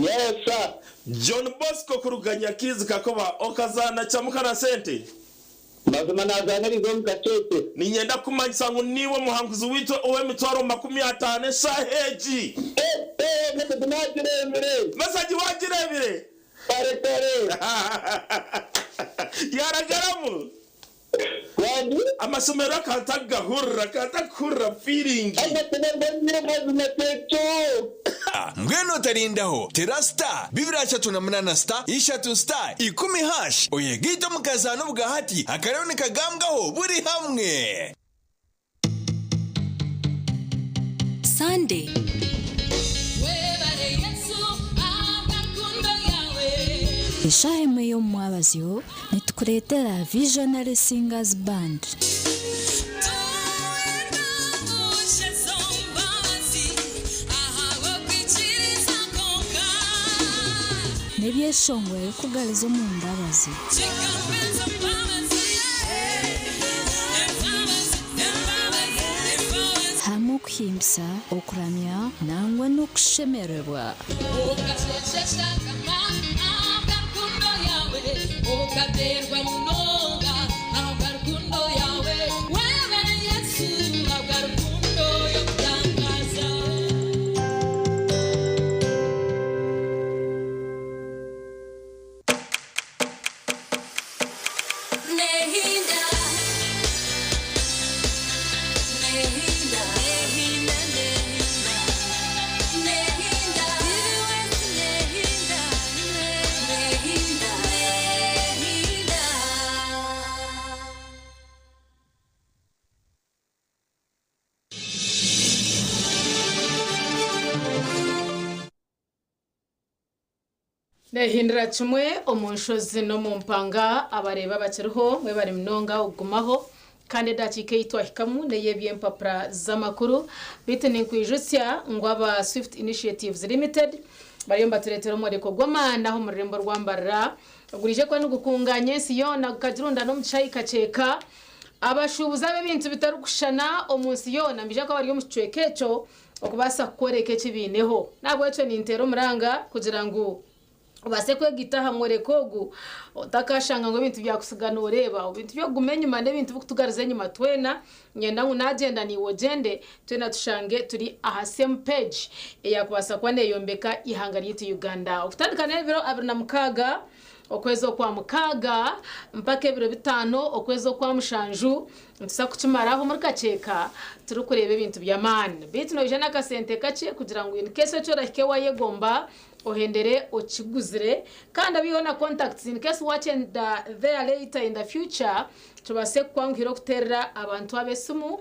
Yes sir. John Bosco kuruga Nyakiizi Kakoba okazaana Chamuka na sente? Mazima nazaana eriizooba omu kasheeshe. Niinyenda kukumanyisa ngu niiwe muhanguzi waitu ow'emitwaro 50 eshaaha egi. Eeh message nagireebire. Message wagireebire? Kare kare. Yaragaramu? Wangi? Amashemererwa akantakugahurira, akantakuhurira feeling. Amashemererwa nyine mazima kyekyo. Mbwenu otarindaho, tera star 238 star ishatu star ikumi hash oyegaite omu kazaano obwahati akariyo nikagambwaho buri hamwe. Sunday. Eshaaha emwe y'omu mwabazyo nitukureetera Visionary Singers Band. N'ebyeshongoro ebirikugariza omu mbabazi. Hamwe okuhimbisa, okuramya nangwa n'okushemererwa. Neehindura kimwe omu nshozi n'omu mpanga, abareeba abakiriho mwebare munonga okugumaho kandi edakiika ei twahikamu n'ey'eby'empapura z'amakuru. Beitu ninkwijutsya ngu aba Swift Initiatives Limited bariyo nibatureetera omworeko gw'amaani aha omu rurembo rwa Mbarara oguriije kuba nigukungaanya ensi yoona gukagirunda n'omu kishaayi kakyeka. Abashuubuzi ab'ebintu bitarikushushana omu nsi yoona nibaija kuba bari omu kicweka ekyo okubaasa kukworeka eki baineho. N'ahabw'ekyo ninteera omuranga kugira ngu obaase kwegaita aha mworeko ogu otakashanga ngu ebintu byakutsiga nooreeba. Ebintu by'okuguma enyima n'ebintu birikutugariza enyima twena. Niinyenda ngu naagyenda naiwe ogyende, twena tushange turi aha same page eyaakubaasa kuba neeyombeka eihanga ryaitu Uganda. Okutandika n'ebiro 26 okwezi Okwamukaaga mpaka ebiro bitaano okwezi Okwamushanju, Nituza kukimaraho omuri kakyeka turikureeba ebintu by'amaani. Beitu noija n'akasente kakye kugira ngu in case eki orahike wayegomba ohendere okiguzire kandi obiheho na contacts in case wakyenda there later in the future kibaase kukwanguhira okuteerera abantu abo esimu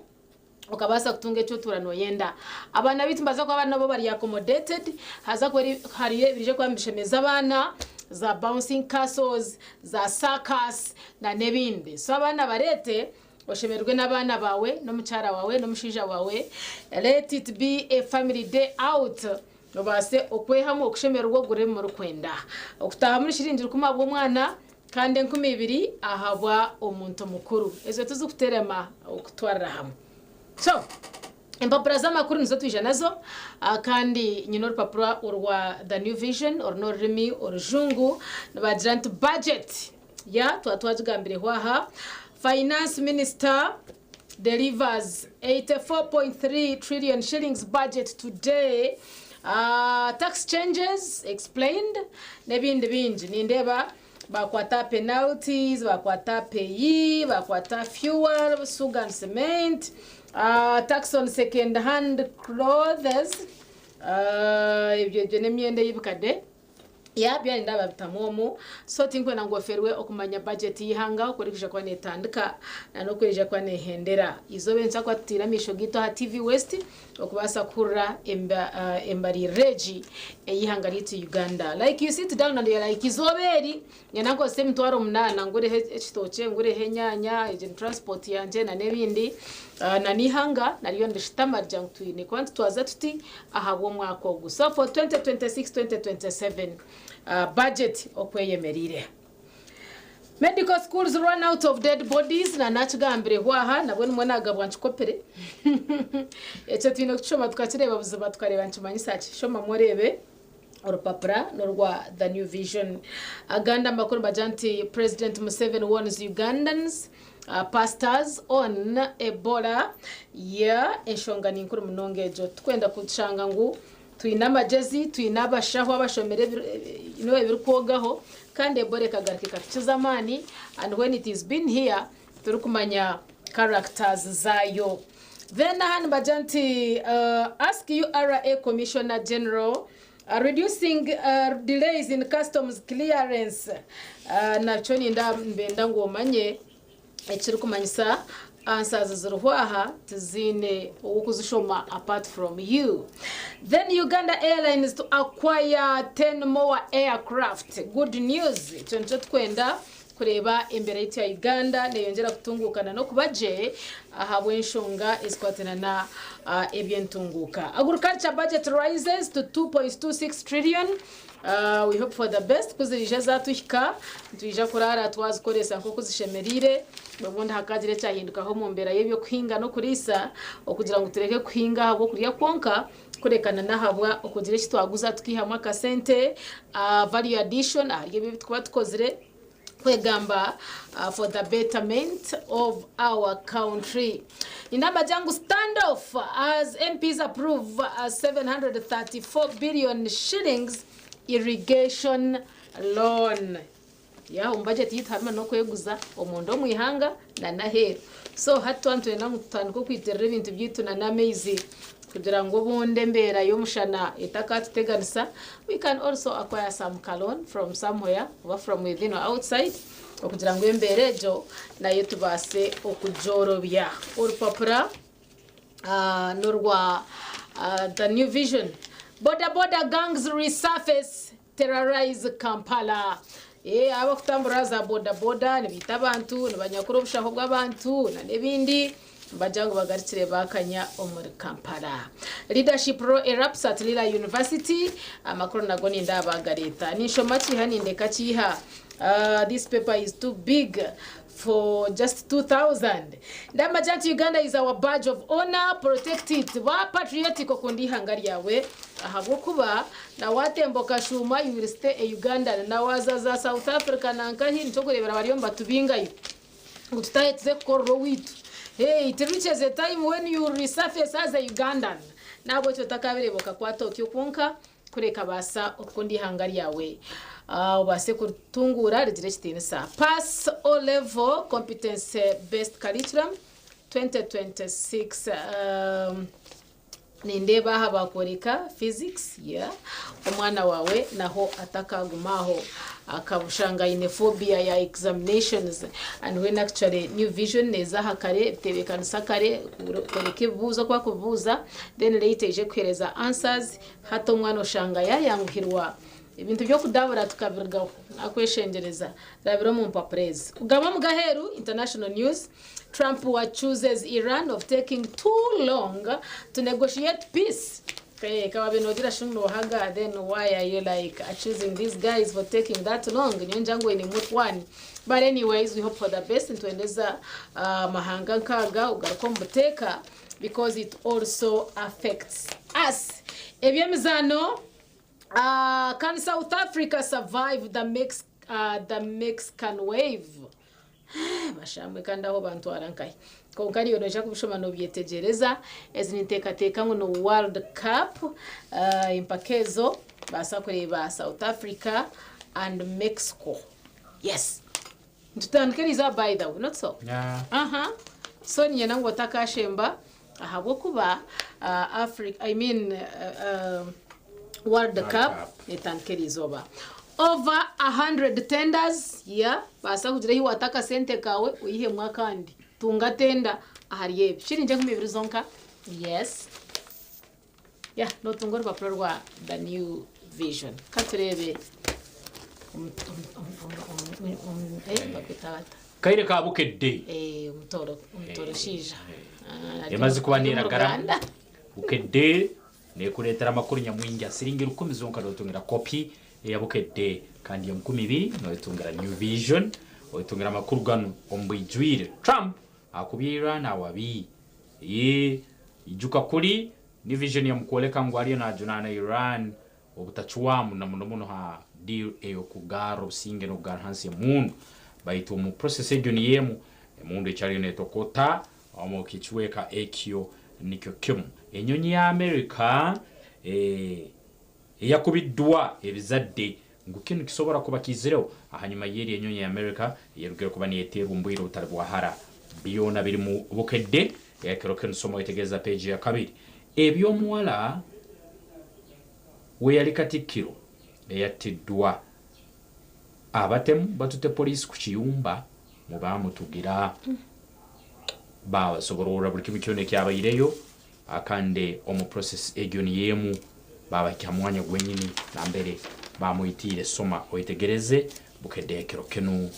okabaasa kutunga eki otuura noyenda. Abaana beitu nibaza kuba nabo bari accommodated haza kuba hariyo ebirije kuba nibishemeza abaana za bouncing castles, za circus na n'ebindi. So abaana bareete oshemererwe n'abaana baawe n'omukyara waawe n'omushaija waawe. Let it be a family day out obaase okwehamu okushemererwa ogure ebi murikwenda. Okutaaha muri shiringi rukumi ahabw'omwana kandi 2000 ahabwa omuntu mukuru. Ezo tizikuterema okutwarira hamwe. So. Empapura z'amakuru nizo twija nazo kandi nyine orupapura orwa The New Vision oru n'orurimi orujungu nibagira nti budget Ya twaba twagigambireho aha. Finance minister delivers 84.3 trillion shillings budget today. Tax changes explained n'ebindi bingi. Nindeeba bakwata penalties, bakwata PAYE, bakwata fuel, sugar and cement, tax on second hand clothes, ebyo ebyo n'emyenda ey'ebikade. Ya byona nindeeba babitamu omu. So tinkwenda ngu oferwe okumanya budget y'eihanga oku erikwija kuba netandika na n'oku eriija kuba nehendera. Eizooba eri nituza kuba tutaire amaisho gaitu aha TV West okubaasa kuhurira embaririra egi ey'eihanga ryaitu Uganda. Like you sit down and you're like eizooba eri nyenda nkozese emitwaro munaana ngureho ekitookye, ngureho enyaanya, egi ni transport yangye na n'ebindi. Na n'eihanga naryo nirishutama rigira ngu twine kuba nitutwaza tuti ahabw'omwaka ogu. So for 2026-2027 budget oku eyemereire. Medical schools run out of dead bodies na nakigambireho aha nabwo nimwo nagabwa nkikopire. Ekyo twine kukishoma tukakireeba buzima tukareeba nikimanyisa ki. Shomamu oreebe. Orupapura n'orwa The New Vision. Agandi amakuru nibagira nti President Museveni warns Ugandans pastors on Ebola. Yeah, enshonga ni nkuru munonga egyo. Titukwenda kushanga ngu twine amagyezi, twine abashaho abashomire you know, ebirikwogaho kandi Ebola ekagaruka ekatukiza amaani and when it is been here turikumanya characters zaayo. Then aha nibagira nti ask URA Commissioner General reducing delays in customs clearance nakyo ninda nibenda ngu omanye ekirikumanyisa answers ziriho aha tiziine ow'okuzishoma apart from you. Then Uganda Airlines to acquire 10 more aircraft. Good news ekyo nikyo tukwenda Kureeba embeera yaitu ya Uganda neyongyera kutunguuka na n'okuba gye ahabw'enshonga ezikwatana na eby'entunguuka. Agriculture budget rises to 2.26 trillion. We hope for the best ku ziriija zatuhika nitwija kuraara twazikoresa nk'oku zishemereire obundi hakagira ekyahindukaho omu mbeera y'eby'okuhinga n'okuriisa okugira ngu tureke kuhinga ahabw'okurya kwonka kureka na n'ahabwa okugira eki twaguza tukiihamu akasente, value addition ahari ebyo ebi turikuba tukozire. Kwegamba for the betterment of our country. Ninamba gira ngu stand off as MPs approve 734 billion shillings irrigation loan. Ya omu budget yaitu harimu n'okweguza omunda omu ihanga na n'aheeru. So hati twaba nitwenda ngu tutandike okwitirira ebintu byaitu na n'amaizi kugira ngu obundi embeera y'omushana etakatuteganisa, we can also acquire some ka loan from somewhere oba from within or outside okugira ngu embeera egyo nayo tubaase okugyorobya. Orupapura n'orwa The New Vision. Boda boda gangs resurface Terrorize Kampala. Ee, abakutambura za boda boda nibaita abantu, nibanyakura obushaho bw'abantu na n'ebindi nibagira ngu bagarukire bakanya omuri Kampala. Leadership row erupts at Lira University. Amakuru nago nindaaba gareeta. Ninshoma kiiha nindeka kiiha. This paper is too big for just 2000. Ndamagira nti Uganda is our badge of honor, protect it. Ba patriotic okunda eihanga ryawe ahabw'okuba na watemba okashuuma you will stay a Ugandan. Na waza za South Africa na nkahi nikyo okureebera bariyo nibatubingayo ngu tutahe tuze kukorera owaitu. Hey, it reaches a time when you resurface as a Ugandan. Nahabwekyo otakabireeba okakwata otyo kwonka Kureka baasa okukunda eihanga ryawe, obaase kuritunguura rigire ekitiinisa. Pass O Level Competency Based Curriculum 2026 Nindeeba aha baakworeka Physics, yeah, omwana waawe naho atakaaguma aho akabushanga aine phobia ya examinations and when actually New Vision neeza aha kare ebitebeekanisa kare kworeka ebibuuzo oku barikubibuuza then later eije kuheereza answers Hati omwana oshanga yayanguhirwa ebintu by'okudabura tukabirugaho. Nakweshengyereza rabira omu mpapura ezi. Kugaba omu g'aheeru, International News, Trump accuses Iran of taking too long to negotiate peace. Eh, kawabe nogira shi ngu nohaga then why are you like accusing these guys for taking that long? Nyowe ningira ngu oine mutwani. But anyways, we hope for the best. Nitwendeza amahanga nk'aga kugaruka omu buteeka. because it also affects us. Eby'emizaano, Can South Africa survive the The Mexican Wave. Bashamwe kandi aho bantwara nkahi? Kwonka niiwe noija kubishoma noobyetegyereza. Ezi ninteekateeka ngu ni World Cup. Empaka ezo baasa kureeba South Africa and Mexico. Yes. Nitutandika eriizooba by the way, not so? Yeah. Aha. So niinyenda ngu otakashemba ahabw'okuba Africa, I mean World Cup netandika eriizooba. Over 100 tenders, yeah, baasa kugira ahi waata akasente kaawe oyihemu akandi. Tunga tenda ahari ebi. Shiringi 2000 zonka. Yes. Yeah, notunga orupapura rwa The New Vision. Ka tureebe omu- omu- omu- omu- omu- eh, bakweta bata? Kaire ka Bukedde. Eh, omutoro omutoro shiija. Ah, ari Emaze kuba ari omu neragara. Ruganda. Bukedde nekureetera amakuru nyamwingi asiringi rukumi zonka notungira kopi eya Bukedde kandi ya 2000 notungira New Vision otungira amakuru ganu omu bwijwire. Trump akubye Iran awabi. Ee, ijuka kuri New Vision yamukwoleka ngu ariyo najunaana Iran obutacwamu na muno muno ha deal eyokugarra obusinge nokugarra hansi emundu baitu omu process egyo niyo emu emundu ekyariyo netokota omu kicweka ekyo nikyo kimu. Enyonyi ya America eyakubiddwa ebizadde ngu kinu kisobora kuba kiizireho ahanyuma y'eri enyonyi ya America eyerugire kuba neyeteerwa omu bwire obutali bwa hara. Byona biri mu Bukedde ekiro kinu soma oyetegereza peegi ya kabiri. Eby'omuwala w'eyali Katikkiro eyattiddwa abatemu batutte poliisi ku kiyumba mwe baamutugira baabasobororra buli kimu kyona ekyabaireyo akande omu process egyo niyo emu baabahikya ha mwanya gwenyini nambere baamwitiire. Soma oyetegereze Bukedde ekiro kinu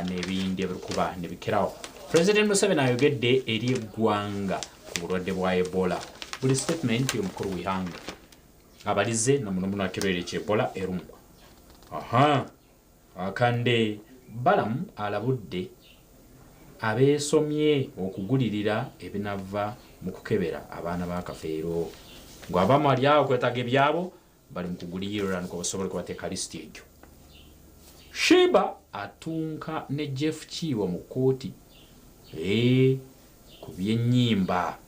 n'ebindi ebirikuba nibikiraho. President Museveni ayogedde eri eggwanga ku bulwadde bwa Ebola. Buli statement y'omukuru w'ihanga abalize na muno muno ha kirwaire ky'Ebola erumu. Aha. Akande Balaam alabudde abeesomye okugulirira ebinava mu kukebera abaana ba Kafeero ngu abamu ali aho kwetaaga ebyabo bali mu kugulirira nukwo basobole kubateeka ha lisiti egyo. Sheebah atunka ne Jeff Kiwa mu kkooti ku by'ennyimba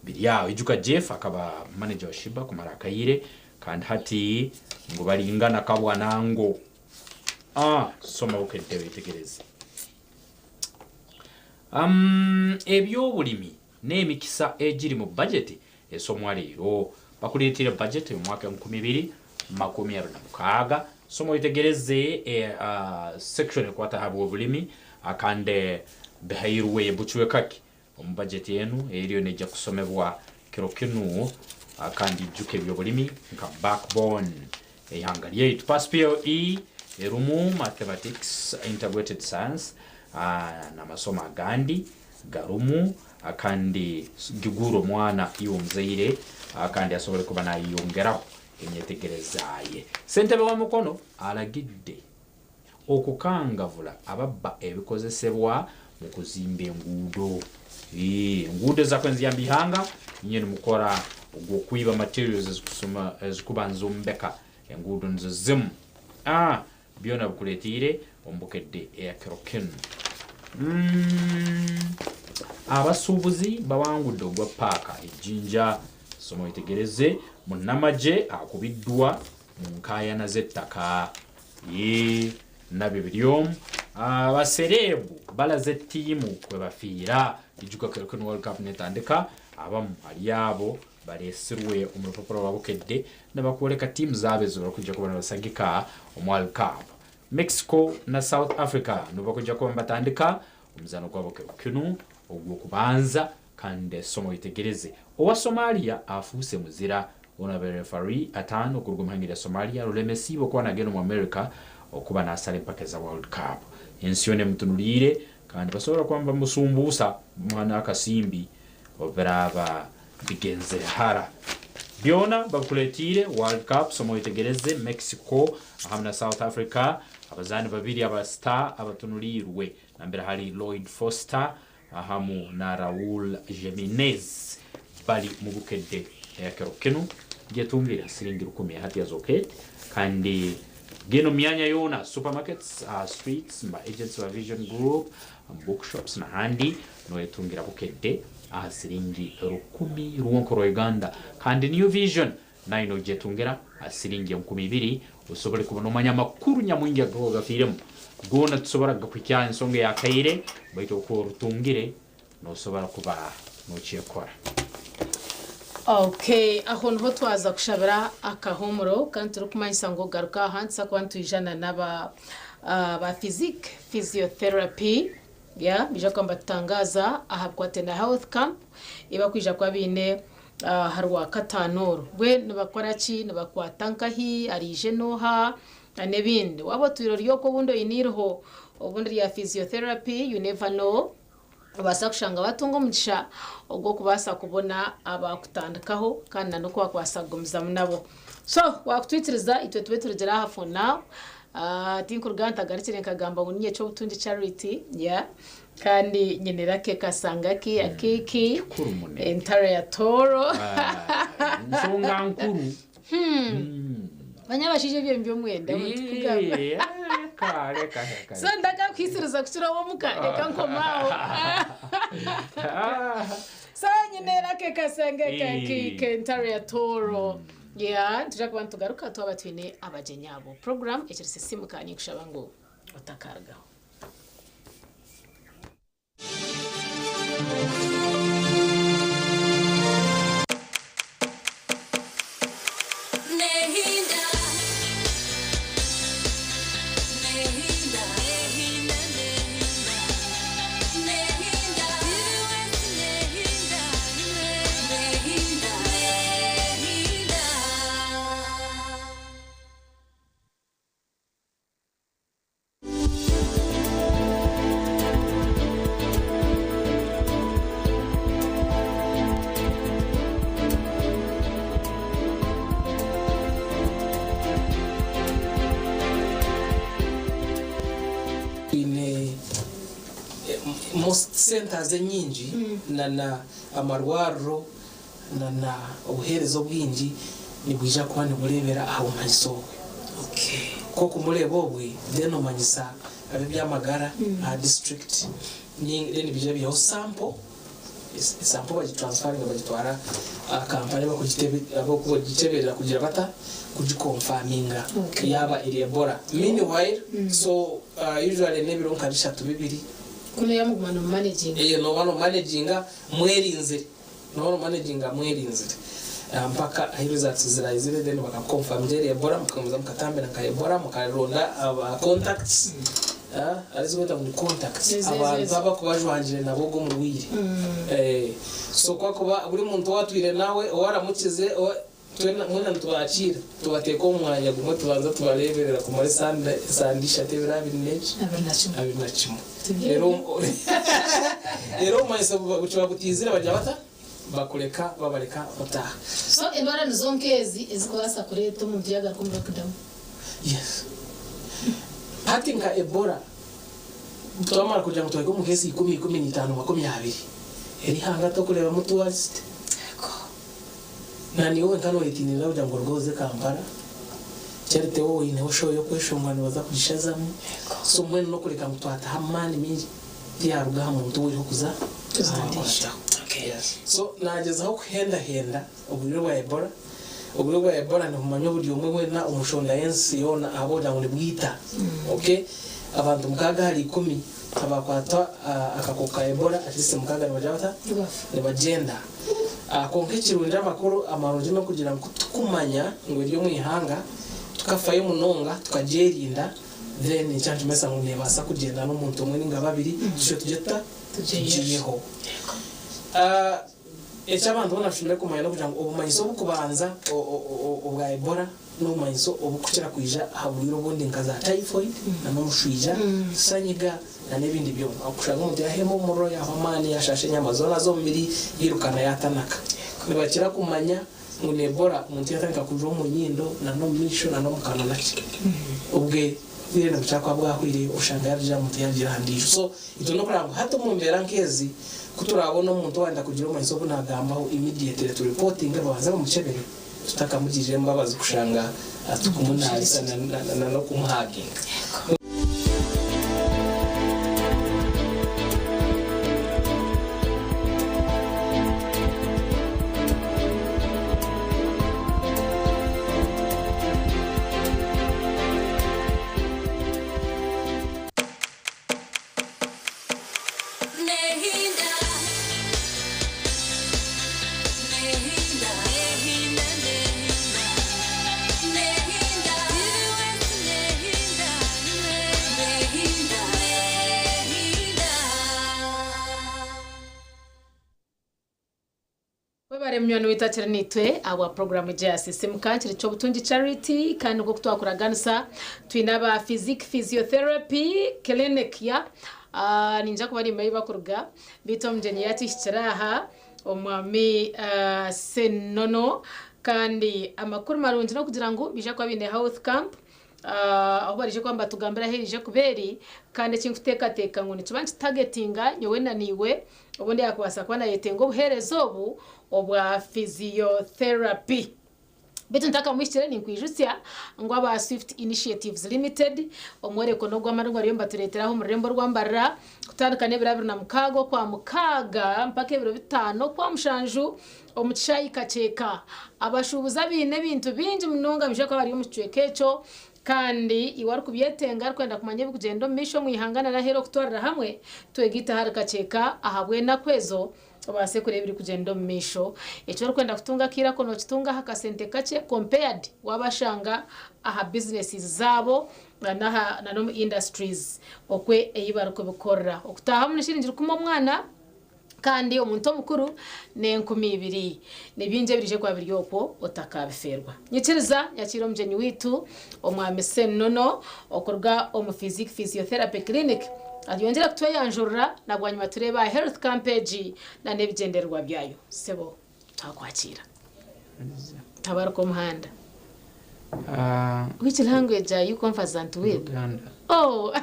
biri aho. Ijuka Jeff akaba manager wa Sheebah kumara akaire kandi hati ngu baringana kabwa na ngo. Soma Bukedde wetegereze. Eby'obulimi n'emikisa egiri mu bajeti esomwa leero. Bakuleetera bajeti ey'omwaka 2026. Soma oyetegereze section ekwata aha bw'obulimi kandi bihairwe bucweka ki omu bajeti enu eriyo neija kusomebwa kiro kinu kandi ijuka eby'obulimi nka backbone eihanga ryaitu. Pass PLE erumu Mathematics, Integrated Science n'amasomo agandi garumu kandi giguure omwana iwe omuzaire kandi asobole kuba nayeyongeraho enyetegereza ye. Ssentebe wa Mukono alagidde okukangavula ababba ebikozesebwa mu kuzimba enguudo. Enguudo ezakwenziyamba ihanga inye nimukora ogw'okwiba materials ezikuba nizombeka enguudo nizo zimu. Byona bikureteire omu Bukedde eya kiro kinu. Abasuubuzi bawangudde ogwa paaka e Jinja. Soma oyetegereze munnamagye akubiddwa mu nkaayana z'ettaka. Yee, nabyo biri omu. Abasereebu balaze ttiimu kwe bafiira. Ijuka kiro kinu World Cup netandika, abamu hali abo bareesirwe omu rupapura rwa Bukedde nibakworeka tiimu zaabo ezi barikwija kuba nibasagika omu World Cup. Mexico na South Africa nibo barikwija kuba nibatandika omuzaano gwabo kiro kinu ogw'okubanza kandi soma oyetegereze owa Somalia afuuse muzira. Ono abaire referee ataano okuruga omu ihanga erya Somalia rulemesiibwe okuba nagenda omu America okuba nasara empaka eza World Cup. Ensi yoona emutunuriire kandi basobora kuba nibamusumbuusa bamuha n'akasimbi obu biraaba bigenzere hara. Byona babikuretiire World Cup soma oyetegereze Mexico ahamu na South Africa abazaani babiri aba star abatunuriirwe nambere hali Lloyd Foster ahamu na Raul Jimenez bali mu Bukedde ekiro kinu. Gyetungire siringi rukumi hati ya Zoketi kandi Genda omu myanya yoona, supermarkets, aha streets, mu ba agents ba Vision Group, omu bookshops n'ahandi noyetungira Bukedde aha siringi rukumi rwonka orwa Uganda. Kandi New Vision nayo nogyetungira aha siringi 2000 osobole kuba nomanya amakuru nyamwingi agakuba gafiiremu. Goona titusobora kugakuhikya aha ensonga eya kaire baitu obu okuba orutungire Nosobora kuba nokyekora. Ok, aho niho twaza kushabira akahumuro kandi turikumanyisa ngu ogaruka aha nituza kuba nitwija na n'aba ba physique, physiotherapy, yeah, nibaija kuba nibatutangaaza aha bikwataine na health camp ei barikwija kuba baine aha rwakataano oru. Mbwenu nibakora ki, nibakwata nkahi, araije n'oha, n'ebindi. Waaba otwire ori okwo obundi oine eiriho obundi rya physiotherapy, you never know. Nobaasa kushanga watunga omugisha ogw'okubaasa kubona abakutandikaho kandi na n'oku wakubaasa kugumizamu nabo. So wakutwikiriza itwe tube turugire aha for now. Tinkuruga aha ntagarukire nkagamba ngu ninye Ky'obutungi Charity yeah kandi nyine Lucky Kasangaki Akiiki Entare ya Tooro. Ensonga nkuru. Manya abashaija ebyo nibyo mwenda tikugamba. Reka reka reka. So ndakakuhisiriza kukira ow'omuka reka nkome aho. So nyine Lucky Kasanga Kentare ya Tooro. Yeah, nituja kuba nitugaruka twaba twine abagyenyi abo. Program ekiri Sisiimuka ninkushaba ngu otakarugaho. Twine most centers enyingi na na amarwariro na na obuhereza obwingi nibwija kuba niburebera aha bumanyiso obwe. Ku okumureeba obwe then omanyisa ab'ebyamagara aha district then biija biihaho sample, sample bagitransfaringa bagitwara aha kampani abakugiteberera kugira bata kugikonfaminga yaaba eri Ebola. Meanwhile so usually n'ebiro nka bishatu bibiri. Kunu yamuguma nomumanaginga. Nooba nomumanaginga mwerinzire. Nooba nomumanaginga mwerinzire mpaka ahi results ziraizire then bakakukonfaminga eri Ebola mukagumizamu mukatambira nka Ebola mukaronda aba contacts arizikweta ngu ni contacts abantu abakuba bajwangire nabo ogwo omurwaire so kwakuba buri muntu owatwire nawe owaramukize Twena mwena nitubakiira, tubateeka omu mwanya gumwe tubanza tubareeberera kumara esande esande ishatu ebiro abiri n'eki? 21. Reero reero obumanyiso bukiba butaizire bagira bata? Bakureka babareka mutaaha. So endwara nizo nk'ezi ezikubaasa kureeta omuntu yaagaruka omu lockdown? Yes. Hati nka Ebola twamara kugira ngu twahika omu case ikumi, 15, 20, eri ihanga tokureebamu tourist. Na niiwe wenka noyetiinirira kugira ngu oruge oze Kampala, Charity we oineho show y'okweshongora nibaza kugishazamu, so mbwenu n'okureka ngu twataho amaani maingi tiyaruga aha muntu ou oriho kuza kukwataho. So nagyezaho kuhendahenda oburyo bwa Ebola, oburyo bwa Ebola nibumanywa buri omwe weena omu nshonda y'ensi yoona ahabw'okugira ngu nibwita, okay, abantu mukaaga ahari ikumi abakwatwa akakooko ka Ebola at least mukaaga nibagira bata? Nibagyenda. Kwonka ekirungi amakuru amarungi n'okugira ngu ku tukumanya ngu eri omu ihanga, tukafayo munonga tukagyerinda, then nikyo nikimanyisa ngu neebaasa kugyenda n'omuntu omwe nainga babiri tutyo tugye tuta? Tugyiheho. Eki abantu boona bashemereire kumanya n'okugira ngu obumanyiso oburikubanza obwa Ebola n'obumanyiso oburikukira kwija aha burwaire obundi nka za typhoid n'omushwija, sanyiga n'ebindi byona. Okushanga omuntu yaahemba omuriro, yaahwa amaani, yaashaasha enyama zoona z'omubiri, yairukana yaatanaka. Nibakira kumanya ngu ni Ebola omuntu yaatandika kujwa omu nyindo n'omu maisho n'omu kanwa naki. Obwe bwire nibukira kuba bwahwire oshanga yaarugira aha muntu yaagira aha ndiijo. So itwe n'okureba ngu hati omu mbeera nk'ezi ku turaabone omuntu owaayenda kugira obumanyiso obu naagambaho immediately tureportinge babanze bamukyebere. Tutakamugirira embabazi kushanga turikumunaabisa n'okumuhaginga. Webare munywani waitu akiri naitwe ahabwa puroguramu egi eya Sisimuka kiri ky'obutungi Charity kandi nk'oku twakuraganisa twine aba Physique Physiotherapy Clinic ya niinyija kuba nimba ahu bakuruga beitu omugyenyi yaatuhikire aha omwami Senono kandi amakuru marungi n'okugira ngu baija kuba baine health camp ahu baraije kuba nibatugambira ahu eraije kuba eri kandi eki nkuteekateeka ngu nikiba nikitagetinga nyowe na naiwe obundi yaakubaasa kuba naayetenga obuheereza obu obwa physiotherapy. Beitu ntakamuhikire ninkwijutsya ngu aba Swift Initiatives Limited omworeko n'ogw'amaani ogu bariyo nibatureetera aha omu rurembo rwa Mbarara kutandika n'ebiro 26 Okwamukaaga mpaka ebiro bitaano Okwamushanju omu kishaayi Kakyeka. Abashuubuzi abaine ebintu bingi munonga nibaija kuba bari omu kicweka ekyo Kandi iwe arikubyetenga arikwenda kumanya ebirikugyenda omu maisho omu ihanga nari aheeru okutwarira hamwe, twegaite ahari Kakyeka ahabw'enaku ezo obaase kureeba ebirikugyenda omu maisho. Eki orikwenda kutunga akaire ako nookitunga aha kasente kakye compared waabashanga aha businesses zaabo na n'omu industries okwe ei barikubikorera. Okutaahamu ni shiringi rukumi omwana. Kandi omuntu omukuru n'enkumi ibiri. Ni bingi ebiriije kuba biri okwo otakaabifeerwa. Nyikiriza nyakiire omugyenyi waitu Omwami Ssennono okuruga omu Physique Physiotherapy Clinic aryongyera kutweyanjurira na bwanyima tureebe aha Health Camp egi na n'ebigyendererwa byayo. Sebo twakwakiira. Tabaruka omuhanda. Which language are you conversant with? Luganda. Oh!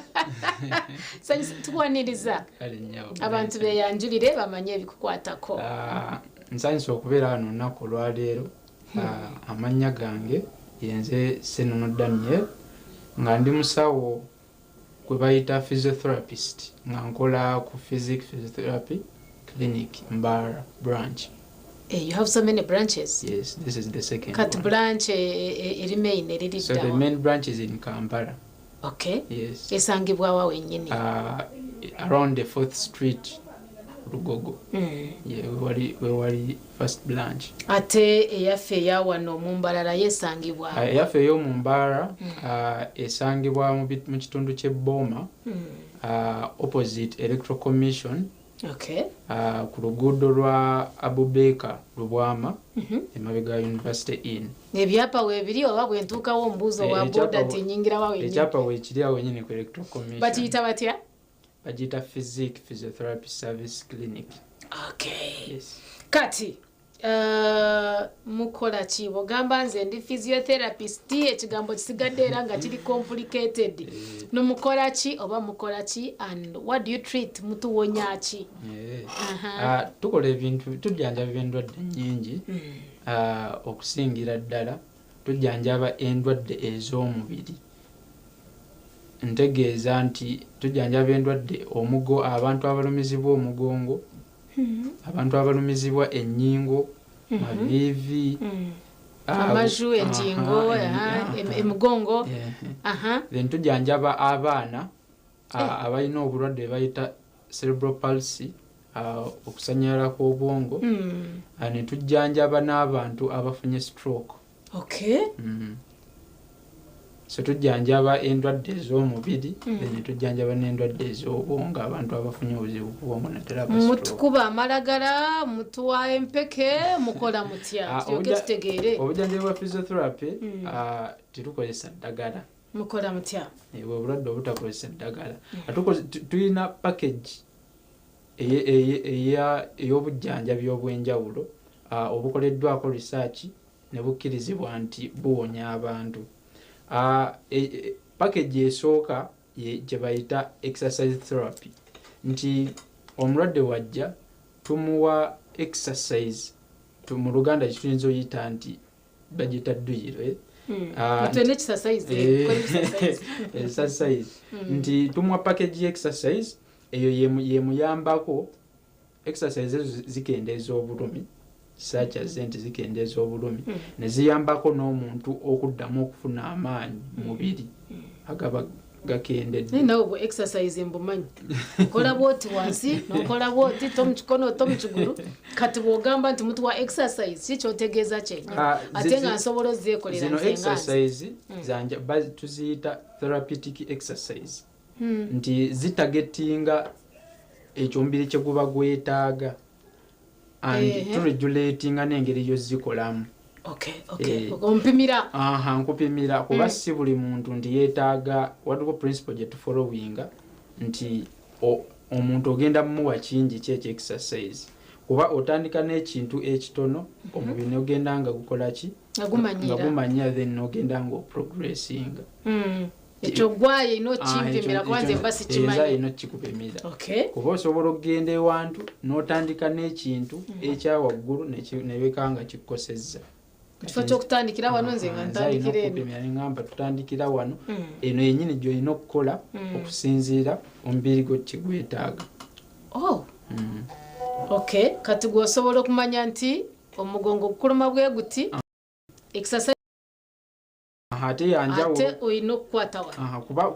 Tukwaniriza. Kale nnyabo. Abantu beyanjurire bamanye ebikukwatako. Ah, nsanyuse okubeera wano olunaku olwaleero. Ah, amannya gange yenze Senono Daniel nga ndi musawo gwe bayita physiotherapist nga nkola ku Physic Physiotherapy Clinic Mbarara branch. Eh, you have so many branches? Yes, this is the second Kati one. branch eh, eh, eri main eriri So the ddawa? main branch is in Kampala. Okay. Yes. Esangibwa wa wenyini? Around the 4th street Lugogo. Yeah, wewali first branch. Ate eyaffe eya wano mu Mbarara yo esangibwa? Eyaffe ey'omu Mbarara esangibwa mu kitundu ky'e Boma opposite Electoral Commission ku luguudo lwa Abubaker Lubwama emabega wa University Inn. Ebyapa weebiri oba bwentuukawo ombuuza owa boda nti nyingira wa wenyini? Ekyapa weekiri awo wenyini ku Electoral Commission. Bakiyita batya? Bagiyita Physique Physiotherapy Service Clinic. Okay. Yes. Kati uh, mukola ki bwogamba nze ndi physiotherapist ekigambo kisigadde era nga kiri complicated eh. nomukola ki oba mukola ki and what do you treat mutuwonya ki eh. ah, tukola ebintu tujjanjaba endwadde nyingi mm. ah, okusingira ddala tujjanjaba endwadde ez'omubiri Ntegeeza nti tujjanjaba endwadde omugo abantu abalumizibwa omugongo, abantu abalumizibwa ennyingo, maviivi, Amaju, engingo, emigongo. Then tujjanjaba abaana abalina obulwadde bwe bayita cerebral palsy, okusannyalala kw'obwongo, ne tujjanjaba n'abantu abafunye stroke. Okay. So tujjanjaba endwadde ez'omubiri then ne tujjanjaba n'endwadde ez'obwongo abantu abafunye obuzibu ku bwongo naddala aba stroke. Mutukuba amalagala, mutuwa empeke, mukola mutya? Ah, Tulyoke tutegeere. Obujjanjabi bwa physiotherapy ah, tetukozesa ddagala. Mukola mutya? Eh, bwe bulwadde obutakozesa ddagala. Tulina package ey'obujjanjabi obw'enjawulo ah, obukoleddwako research ne bukkirizibwa nti buwonya abantu. Package esooka gye bayita exercise therapy nti omulwadde wajja tumuwa exercise mu Luganda kye tuyinza oyita nti bagiyita duyiro eh? Ah, Twine exercise, tukore exercise. Exercise nti tumuwa package ye exercise eyo yemuyambako. Exercise ezo zikendeeza obulumi, such as nti zikendeeza obulumi ne ziyambako n'omuntu okuddamu okufuna amaanyi mu mubiri agaba gakendedde. Naye nawe bu exercise mbumanyi, okola bwoti wansi nokola bwoti tomukikono tomukiguru. Kati bwogamba nti mutuwa exercise, ki kyotegeeza kyenyini? Ate nga nsobola ozeekolera zino nze nga nze. Exercise tuziyita therapeutic exercise nti zitargetinga ekyo omubiri kye guba gwetaaga and turegulatinga n'engeri yozikolamu. Ompimira. Aha, nkupimira kuba si buli muntu nti yeetaaga. Waliwo principle gye tufollowinga nti omuntu ogenda mumuwa kingi ki ekyo exercise, kuba otandika n'ekintu ekitono, omubiri nogenda nga gukola ki? Nga gumanyira. Nga gumanyira, then nogenda nga oprogressinga. Ekyo gwaye ina okimpimira, kuba nze mba sikimanyi. Ina okikupimira kuba osobola okugenda ewantu n'otandika n'ekintu ekyawaggulu nebeka nga kikukosezza. Mu kifo ky'okutandikira wano, nze nga Nze alina ntandikira eno. okukupimira neŋŋamba tutandikira wano, eno yenyini gyolina okukola okusinziira omubiri gwo kigwetaaga. Oh. Okay, kati gwe osobola okumanya nti omugongo gukuluma bwe guti, exercise Ate yanjawulo. Ate olina okukwata wano. Aha, kuba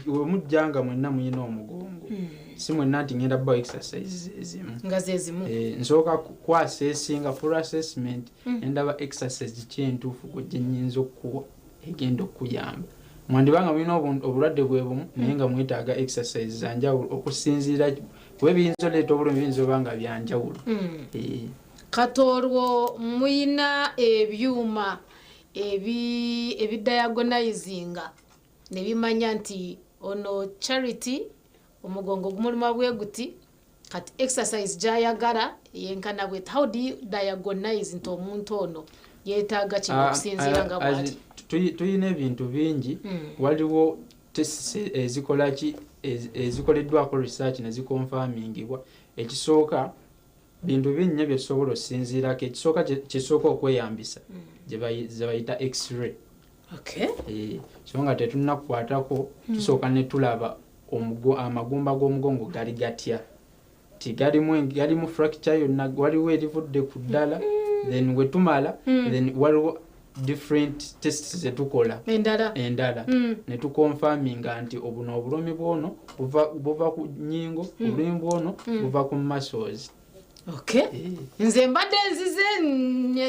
wemujja nga mwenna muyina omugongo, si mwenna nti ngenda bawa exercise ezimu. Nga zezimu. Nsooka kwassessinga, full assessment, nendaba exercise ki entuufu gwe gye nnyinza okukuwa egenda okukuyamba. Mwandibanga mulina obulwadde bwe bumu, naye nga mwetaaga exercise zanjawulo okusinziira kuba ebiyinza oleeta obulumi biyinza oba nga byanjawulo. Kati olwo muyina ebyuma ebidiagnosinga ne bimanya nti ono Charity omugongo gumuluma bwe guti, kati exercise gyayagala yenkana bweti? How do you diagnose nti omuntu ono yeetaaga kino okusinziira nga bwati? Tuyina ebintu bingi. Waliwo tests ezikola ki, ezikoleddwako research ne ziconfirmingibwa. Ekisooka, bintu bingi nnyo byetusobola okusinziirako. Ekisooka kisooka okweyambisa ze bayita x-ray. So nga tetunnakukwatako, tusooka ne tulaba amagumba g'omugongo gali gatya, ti galimu fracture yonna, waliwo erivudde ku ddala. Then wetumala, then waliwo different tests zetukola endala. Endala, ne tuconfirminga nti obuno obulumi bwono buva ku nyingo, obulumi bwono buva ku muscles. Okay, nze mbadde nzize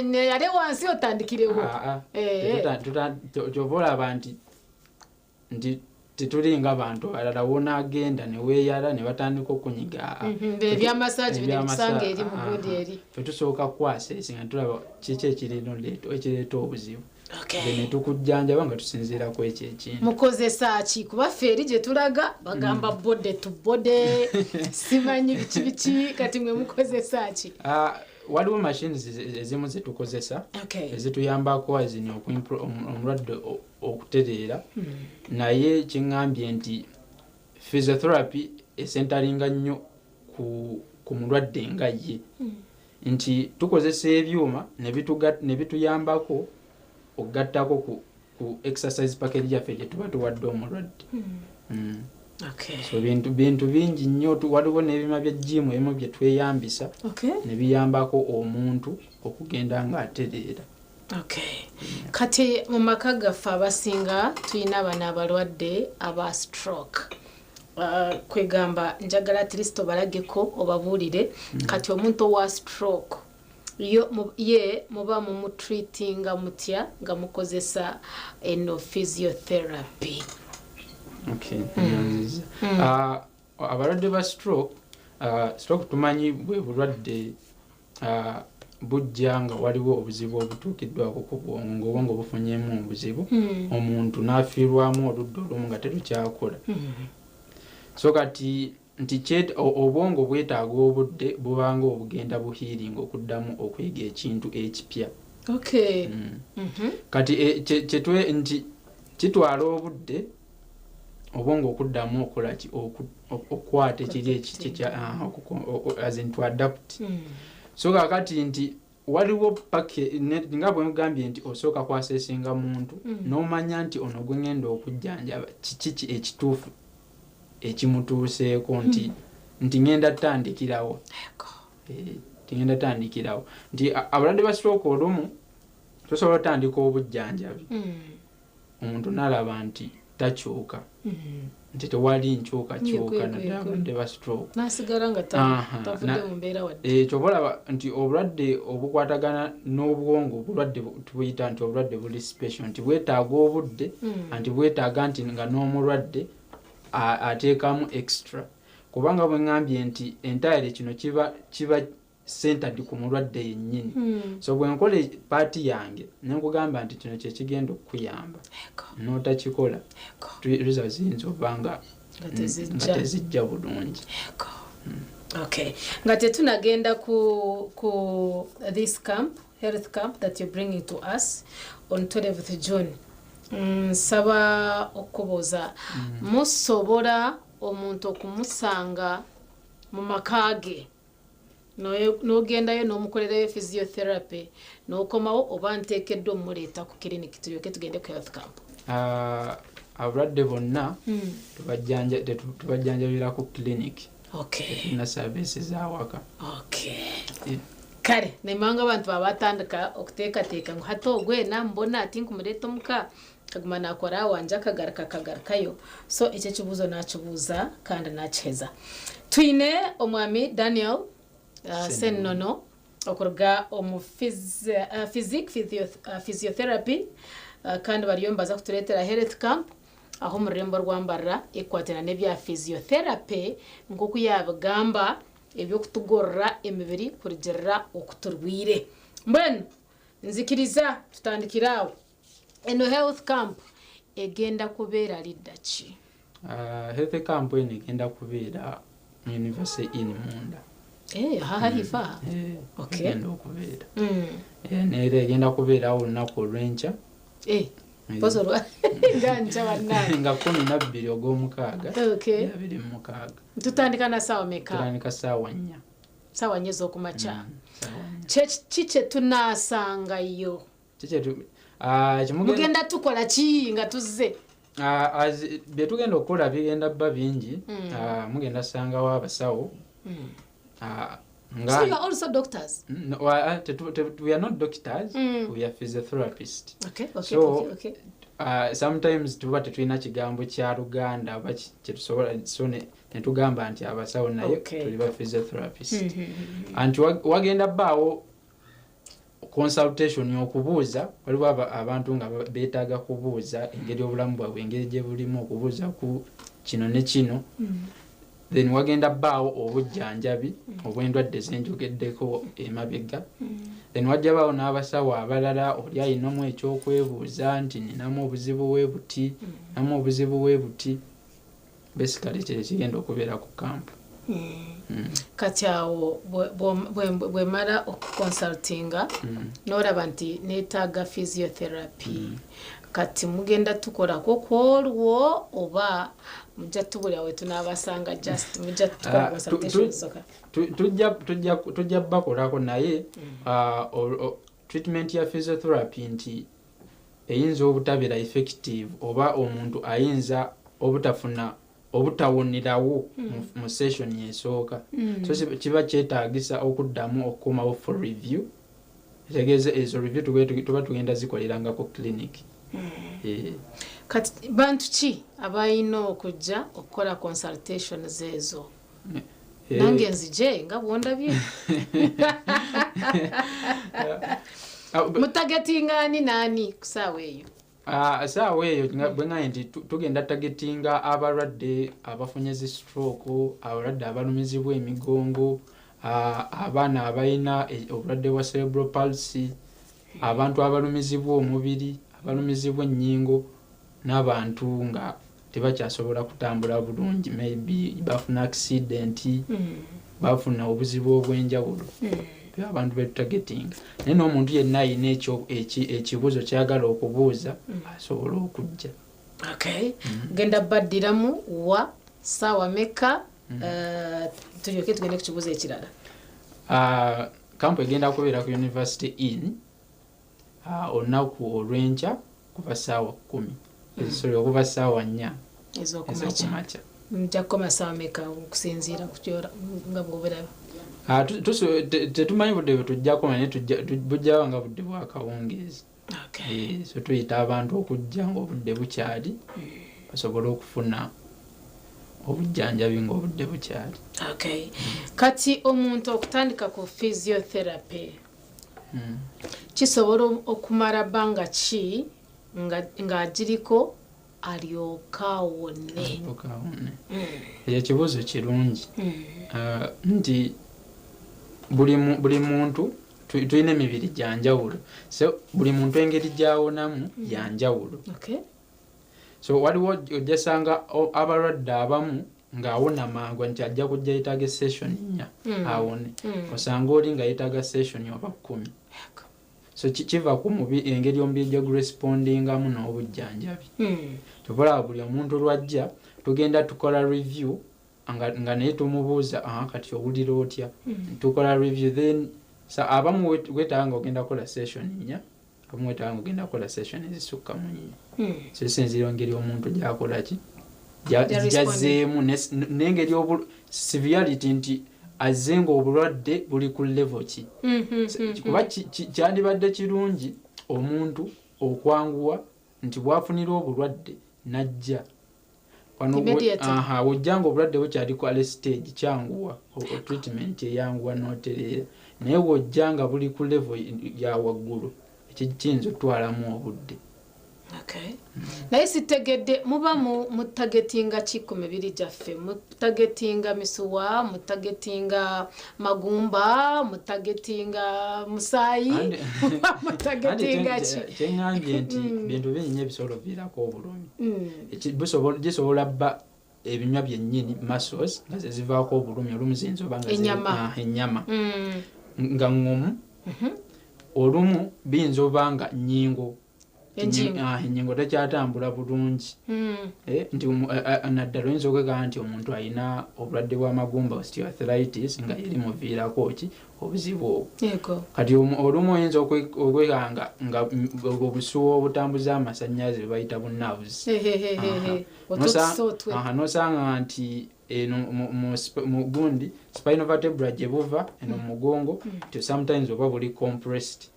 neyale wansi otandikirewo. Ah, ah. Kyova olaba nti tetulinga bantu balala wonaagenda neweeyala ne batandika okunyiga. Ah, ah. Ebyamassage bino bitusanga eri mu gundi eri. Fe tusooka kwassessinga netulaba kiki ekirina ekireeta obuzibu, then ne tukujjanjaba nga tusinziira ku ekyo ekintu. Mukozesa ki? Kuba ffe eri gye tulaga bagamba body to body, simanyi biki biki. Kati mwe mukozesa ki? Ah, waliwo machines ezimu zetukozesa ezituyambako azini omulwadde okutereera. Naye kyeŋŋambye nti physiotherapy esentaringa nnyo ku mulwadde nga ye, nti tukozesa ebyuma ne bituyambako okugattako ku exercise package yaffe gye tuba tuwadde omulwadde. So bintu bingi nnyo. Waliwo n'ebyuma bya jimu ebimu bye tweyambisa ne biyambako omuntu okugenda ng'atereera. Okay. Kati mu maka gaffe abasinga tulina bano abalwadde aba stroke. Kwegamba njagala at least obalageko, obabuulire. Kati omuntu owa stroke yo, ye muba mumutreatinga mutya nga mukozesa eno physiotherapy? Okay, nyanziza. Abalwadde ba stroke, stroke tumanyi bwe bulwadde bujja nga waliwo obuzibu obutuukiddwako ku bwongo, ngaobwongo bufunyemu obuzibu, omuntu n'afiirwamu oludda olumu nga terukyakola. So kati nti obwongo bwetaaga obudde bubanga obugenda buhealinga okuddamu okuyiga ekintu ekipya. Kati nti kitwala obudde obwongo okuddamu okola ki, okukwata ekiri as in to adapt. So kakati nti Waliwo pake nga bwe nkugambye nti osooka kwasesinga muntu n'omanya nti ono gwe ngenda okujjanjaba kiki ki ekituufu ekimutuuseeko nti nti ngenda tandikirawo. Eh, nti ngenda tandikirawo nti abalwadde ba stroke olumu tosobola otandika obujjanjabi omuntu nalaba nti takyuka nti tewali nkyukakyuka naddala abalwadde ba stroke. Nasigala nga tavudde mu mbeera wadde. Eh, kyova olaba nti obulwadde obukwatagana n'obwongo obulwadde tubuyita nti obulwadde buli special nti bwetaaga obudde anti bwetaaga nti nga n'omulwadde ateekamu extra, kubanga bwe ŋŋambye nti entirely kino kiba centered ku mulwadde yennyini. So bwe nkola part yange nenkugamba nti kino kyekigenda okukuyamba n'otakikola, results ziyinza okuba nga Nga tezijja. Nga tezijja bulungi. Okay, nga tetunagenda ku this camp, health camp that you're bringing to us on 12th June, nsaba okubuuza, musobola omuntu okumusanga mu maka ge n'ogendayo n'omukolerayo physiotherapy n'okomawo, oba nteekeddwa omuleeta ku clinic tulyoke tugende ku health camp? Ah, abalwadde bonna tubajjanjabira ku clinic. Tetulina service z'awaka. Kale nemanga abantu baba batandika okuteekateeka ngu hati ogwe namubona ati nkumureeta omuka kaguma nakora wanje akagaruka akagarukayo. So ekyo ekibuuzo nakibuuza kandi nakiheza. Twine omwami Daniel Sennono okuruga omu physic physiotherapy, kandi bariyo nibaza kutureetera health camp aho omu rurembo rwambarira ekukwatana n'ebya physiotherapy nk'oku yabigamba, eby'okutugorora emibiri kurugirira oku turwire. Mbwenu nzikiriza tutandikire aho. Eno health camp egenda kubeera lidda ki? Health camp eno egenda kubeera mu University Inn munda. Eh, aha haifa aha? Eh, egenda okubeera. Eh, neera egenda kubeerawo olunaku olw'enkya. Eh, mpozi olwa nga nkya bannange. Nga 12 ogw'omukaaga 26. Tutandika na saawa meka? Tutandika saawa 4. Saawa 4 ez'okumakya. Saawa 4. Ki kye tunaasangayo? Kiki Mugenda tukola ki nga tuzze? Ah, bye tugenda okukola bigenda bba bingi. Ah, mugenda sangawo abasawo. Ah, nga So you are also doctors? No, we are not doctors. We are physiotherapists. So, sometimes tuba tetulina kigambo kya Luganda oba kyetusobola, so netugamba nti abasawo, naye tuli ba physiotherapist. Anti wagenda bbaawo consultation, okubuuza. Waliwo abantu nga beetaaga kubuuza engeri obulamu bwabwe engeri gye bulimu, okubuuza ku kino ne kino. Then wagenda bbaawo obujjanjabi obw'endwadde zenjogeddeko emabega. Then wajja baawo n'abasawo abalala, oli ayinamu ekyokwebuuza nti ninamu obuzibu we buti, namu obuzibu we buti. Basically kye kigenda okubeera ku camp. Kati awo bwemala okuconsultinga n'olaba nti neetaaga physiotherapy, kati mugenda tukolako kwolwo oba mujja tubulira we tunaabasanga, just mujja tukola Ah, consultation zokka? Tujja bakolako, naye treatment ya physiotherapy nti eyinza obutabeera effective oba omuntu ayinza obutafuna, obutawonerawo mu session esooka. So kiba kyetaagisa okuddamu okukomawo for review. Kitegeeza ezo review tuba tugenda zikoleranga ku clinic. Eh. Kati bantu ki abalina okujja okukola consultations ezo? Eh, Nange nzije nga bwondabye? Ah, Mutargetinga ani naani ku saawa eyo? Ah, saawa eyo bwe ŋŋambye nti tugenda targetinga abalwadde abafunye zi stroke, abalwadde abalumizibwa emigongo, abaana abalina obulwadde bwa cerebral palsy, abantu abalumizibwa omubiri, abalumizibwa ennyingo, n'abantu nga tebakyasobola kutambula bulungi, maybe bafuna accident, bafuna obuzibu obw'enjawulo. Be abantu betutargetinga, naye n'omuntu yenna alina ekibuuzo kyagala okubuuza asobola okujja. Okay, genda baddiramu wa saawa meka? Eh, tulyoke tugende ku kibuuzo ekirala. Ah, Camp egenda kubeera ku University Inn olunaku olw'enkya kuva ssaawa 10, sorry, okuva ssaawa 4 ez'okumakya. Ez'okumakya. Mujja kukoma ssaawa meka okusinziira ku kyora nga bw'obiraba? Tetumanyi budde bwe tujja kukoma, naye bujjawo nga budde bwa kawungeezi. So tuyita abantu okujja ng'obudde bukyali basobole okufuna obujjanjabi ng'obudde bukyali. Okay. Kati omuntu okutandika ku physiotherapy kisobola okumala bbanga ki ng'agiriko alyoka awone? Alyoke awone. Ekyo kibuuzo kirungi. Nti buli muntu tulina emibiri gya njawulo, so buli muntu engeri gy'awonamu ya njawulo. So waliwo ojjasanga abalwadde abamu ng'awona mangu nti ajja kujja yeetaaga session 4 awone. Osanga oli nga yeetaaga session oba 10. So kiva ku engeri omubiri gye gurespondingamu n'obujjanjabi. Kyova olaba buli omuntu lwajja tugenda tukola review nga naye tumubuuza, kati owulira otya? Tukola review, then so abamu weetaaga nga ogenda kukola session 4, abamu weetaaga nga ogenda kukola session ezisukka mu 4. So kisinziira engeri omuntu gy'akola ki, Gya gy'azzeemu n'engeri severity nti azze ng'obulwadde buli ku level ki. Kuba kyandibadde kirungi omuntu okwanguwa nti bw'afunira obulwadde n'ajja wano Immediately. Aha, wojja nga obulwadde bukyali ku early stage kyanguwa, treatment eyanguwa n'otereera, naye wojja nga buli ku level ya waggulu kiyinza okutwalamu obudde. Okay. Naye sitegedde muba mutagetinga ki ku mibiri gyaffe? Mutagetinga misuwa, mutagetinga magumba, mutagetinga musaayi, muba mutagetinga ki? Kyeŋŋambye nti bintu bingi nnyo ebisobola oviirako obulumi. Gisobola bba ebinywa byennyini, muscles nga ze zivaako obulumi, olumu ziyinza oba nga Ennyama. Ennyama nga ŋŋomu, olumu biyinza oba nga nnyingo. Enjingo. Ennyingo tekyatambula bulungi. Nti naddala oyinza okwegamba nti omuntu alina obulwadde bw'amagumba, osteoarthritis, nga yeri muviirako ki obuzibu obwo. Kati olumu oyinza okwekanga nga obusuwa obutambuza amasannyalaze bwe bayita bu nerves. Otwo otwe. N'osanga nti eno mu gundi spinal vertebra gye buva eno mu mugongo, nti sometimes oba buli compressed,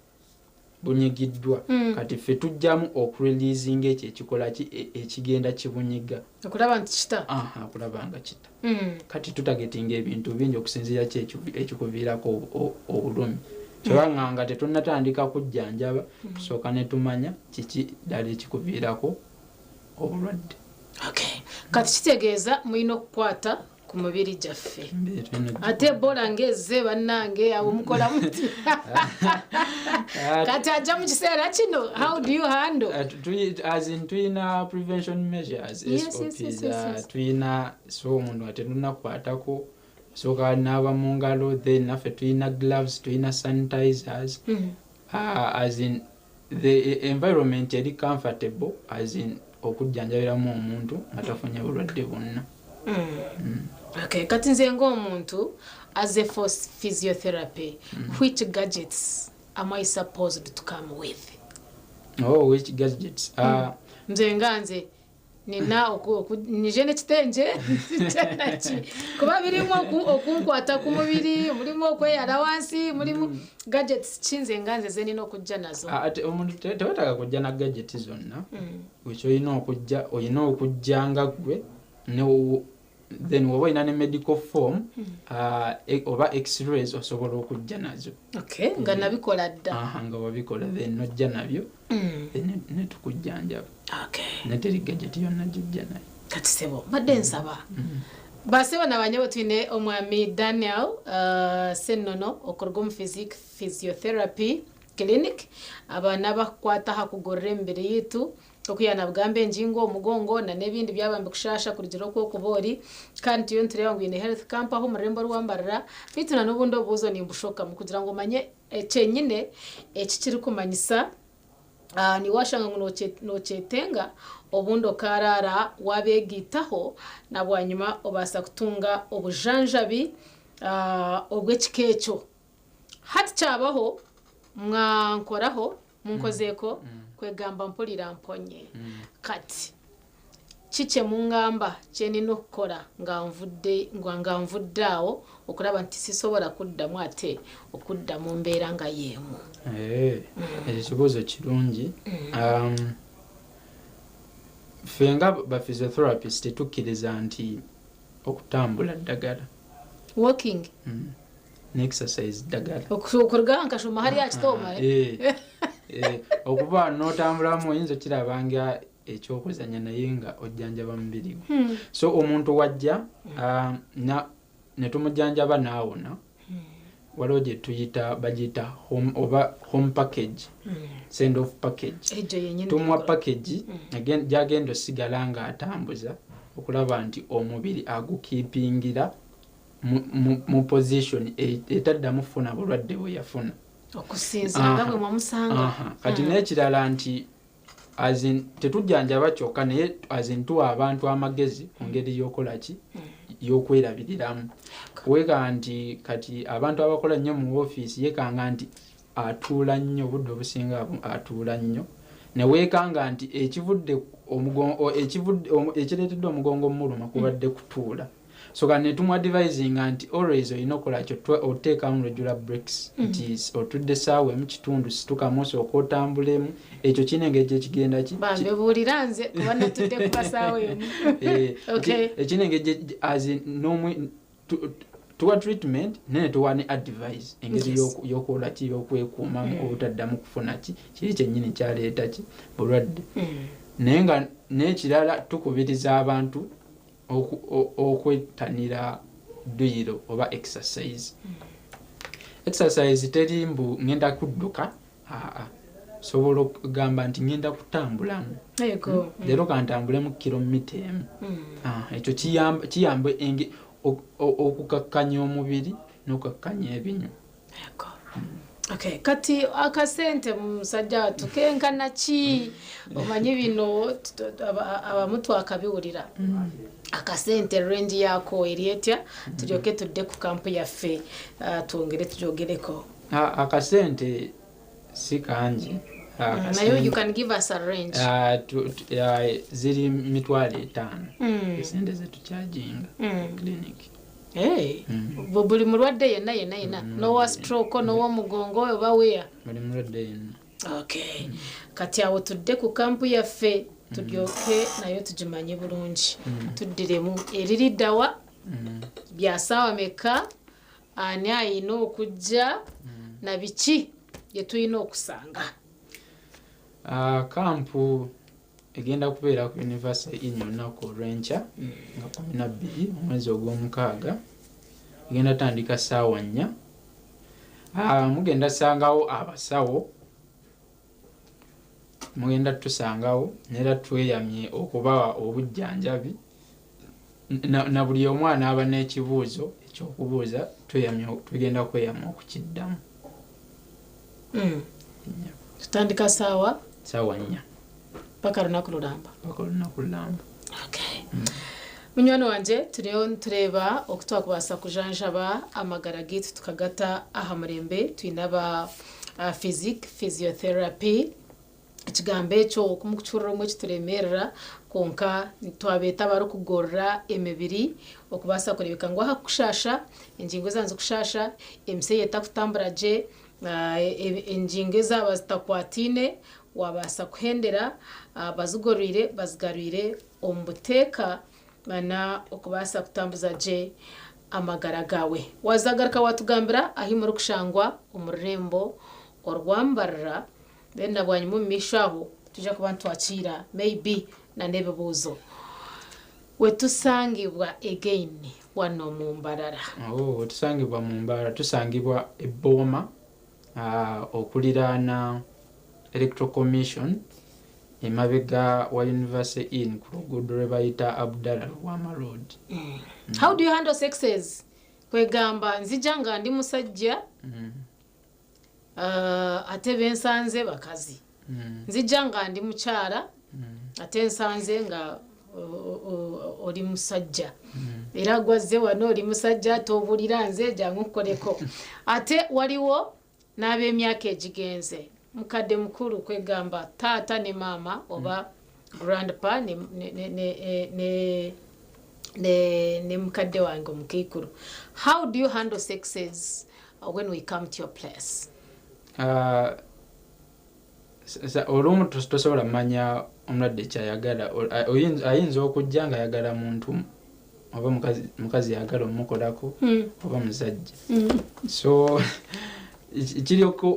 bunyigiddwa. Kati ffe tujjamu okureleasinga ekyo ekikola ki ekigenda kibunyiga. Okulaba nti kita. Aha, okulaba nga kita. Kati tutagetinga ebintu bingi okusinziira ki ekikuviirako obulumi. Kyobanga nga tetunnatandika kujjanjaba, tusooka ne tumanya kiki ddala ekikuviirako obulwadde. Okay. Kati kitegeeza mulina okukwata ku mubiri gyaffe. Mbeera tulina Ate Ebola ng'ezze bannange, abo mukola muti? Kati ajja mu kiseera kino, how do you handle? As in tuyina prevention measures, SOPs, tuyina, so omuntu nga tetunnakwatako osooka naaba mu ngalo, then naffe tuyina gloves, tuyina sanitizers. As in the environment eri comfortable, as in okujjanjabiramu omuntu nga tafunye bulwadde bwonna. Okay, kati nze ng'omuntu as a for physiotherapy, which gadgets am I supposed to come with? Oh, which gadgets? Nze nga nze nina nije n'ekitenje naki, kuba birimu okunkwata ku mubiri, mulimu okweyala wansi, mulimu gadgets ki nze nga nze ze nina okujja nazo? Ate omuntu tewetaaga kujja na gadget zonna. Ekyo olina okujja nga ggwe ne then woba olina ne medical form, oba x-rays osobola okujja nazo. Okay, nga nabikola dda. Aha, nga wabikola, then nojja nabyo, then ne tukujjanjaba. Ne teri gadget yonna gyojja nayo. Kati sebo, mbadde nsaba basebo nabanyabo, twine omwami Daniel Senono okuruga omu physiotherapy clinic. Aba n'abakukwata aha kugorora emibiri yitu, okuyana bugamba enjingo, omugongo na n'ebindi byabambi kushasha kurugira okwo ori. Kandi tuyo nitureba ngu ine health camp aho omu rurembo rwambarira, bitu na n'obundi obubuzo nimbushoka mu kugira ngu omanye ekyenyine eki kirikumanyisa. Niwashanga ngu nokyetenga obundi okarara wabeegitaho, na bwanyuma obaasa kutunga obujanjabi obw'ekika ekyo. Hati kyabaho mwankoraho munkozeeko kwegamba mpurira mponye. Kati ki kyemungamba kyenina okukora nga nvudde nga nvudde awo okuraba nti sisobola kuddamu ate okudda mu mbeera nga y'emu? Eh, ekyo kibuuzo kirungi. Ffe nga ba physiotherapist tetukkiriza nti okutambula ddagala. Walking? Ne exercise ddagala. Okuruga nkashoma hariya aha kitooma? Eh, eh, okuba n'otambulamu oyinza okiraba nga ekyokuzanya naye nga ojjanjaba mubiri gwo. So omuntu wajja netumujjanjaba n'awona, waliwo gye tuyita bagiyita home oba home package, send off package. Egyo yennyini. Tumuwa package gyagenda osigala ng'atambuza okulaba nti omubiri agukeepingira mu position etaddamu kufuna bulwadde bwe yafuna. Okusinziira nga bwe mwamusanga. Aha. Kati n'ekirala nti as in, tetujjanjaba kyokka naye as in tuwa abantu amagezi ku ngeri y'okola ki, y'okwerabiriramu. Weekanga nti kati abantu abakola nnyo mu ofiisi, yeekanga nti atuula nnyo, obudde obusinga atuula nnyo, ne weekanga nti ekivudde ekireetedde omugongo omuluma kubadde kutuula. So kati ne tumuadvisinga nti always olina okukola kyo oteekamu regular breaks, nti otudde essaawa emu kitundu, situkamu osooka otambulemu. Ekyo kirina engeri gyekigenda ki Bambi buulira nze kuba natudde ku basaawo emu. Eh, ekirina engeri as in, tuwa treatment naye ne tuwa ne advice engeri y'okukola ki, y'okwekuumamu obutaddamu kufuna ki kiri kyennyini kyaleeta ki bulwadde. Naye nga n'ekirala tukubiriza abantu okwettanira dduyiro oba exercise. Exercise teri mbu ngenda kudduka, aa, sobola okugamba nti ngenda kutambulamu. Leero kantambulemu kilomita 1. Ah, ekyo kiyamba okukakkanya omubiri n'okukakkanya ebinywa. Okay, kati akasente musajja wattu kenkana ki? Omanyi bino abamu twakabiwulira. Akasente range yako eri etya? Tulyoke tudde ku kampu yaffe, twongere tujogereko. Ah, akasente si kangi. Ah, Naye you can give us a range. Ah, ziri 500,000 esente zetucharginga clinic. Hey, buli mulwadde yenna yenna yenna, nowa stroke, n'owomugongo oba weya? Buli mulwadde yenna. Okay, kati awo tudde ku kampu yaffe tulyoke nayo tugimanye bulungi. Tuddiremu eririddawa, bya saawa meka, ani ayina okujja, na biki bye tulina okusanga? Ah, kampu egenda kubeera ku University Inn olunaku olw'enkya nga 12 omwezi ogw'omukaaga, egenda tandika ssaawa 4. Ah, mugenda sangawo abasawo, mugenda tusangawo neera tweyamye okubawa obujjanjabi na buli omu anaaba n'ekibuuzo ekyokubuuza, tweyamye, tugenda kweyama okukiddamu. Tutandika saawa? Ssaawa 4. Paka lunaku lulamba? Paka olunaku lulamba. Munywani wangye, turiyo nitureeba oku twakubaasa kujanjaba amagara gaitu tukagata aha murembe. Twine aba physic physiotherapy. Ekigambo ekyo okumukucurira omwe kituremerera, kwonka twabeeta abarikugorora emibiri okubaasa kureebeka ngu aha kushasha engingo ezanze kushasha, emise etakutambura gye, engingo ezaaba zitakwataine, wabaasa kuhendera bazigorwire bazigarwire omu buteeka na okubaasa kutambuza gye amagara gaawe. Wazagaruka watugambira ahu murikushangwa omu rurembo orwambarira, then na bwanyima omu maisho aho tujja kuba nitwakiira maybe na n'ebibuuzo. Wetusangibwa again wano mu Mbarara? Oh, wetusangibwa mu Mbarara, tusangibwa Ebbooma, okuliraana Electoral Commission, emabega wa University Inn, ku luguudo lwe bayita Abdallah Lubwama Road. How do you handle sexes? Kwegamba nzija nga ndi musajja, ate bensanze bakazi. Nzija nga ndi mukyala, ate nsanze nga oli musajja. Era gwazze wano oli musajja, tobuulira nze, jangu nkukoleko. Ate waliwo N'ab'emyaka egigenze. Mukadde mukuru kwegamba taata ne maama oba grandpa ne, ne, ne, ne, eh, ne, ne, ne mukadde wange omukaikuru. How do you handle sexes when we come to your place? Ah, olumu tosobola manya omulwadde kyayagala. Ayinza okujja nga ayagala muntu oba mukazi yagala omukolako oba musajja. So kiriko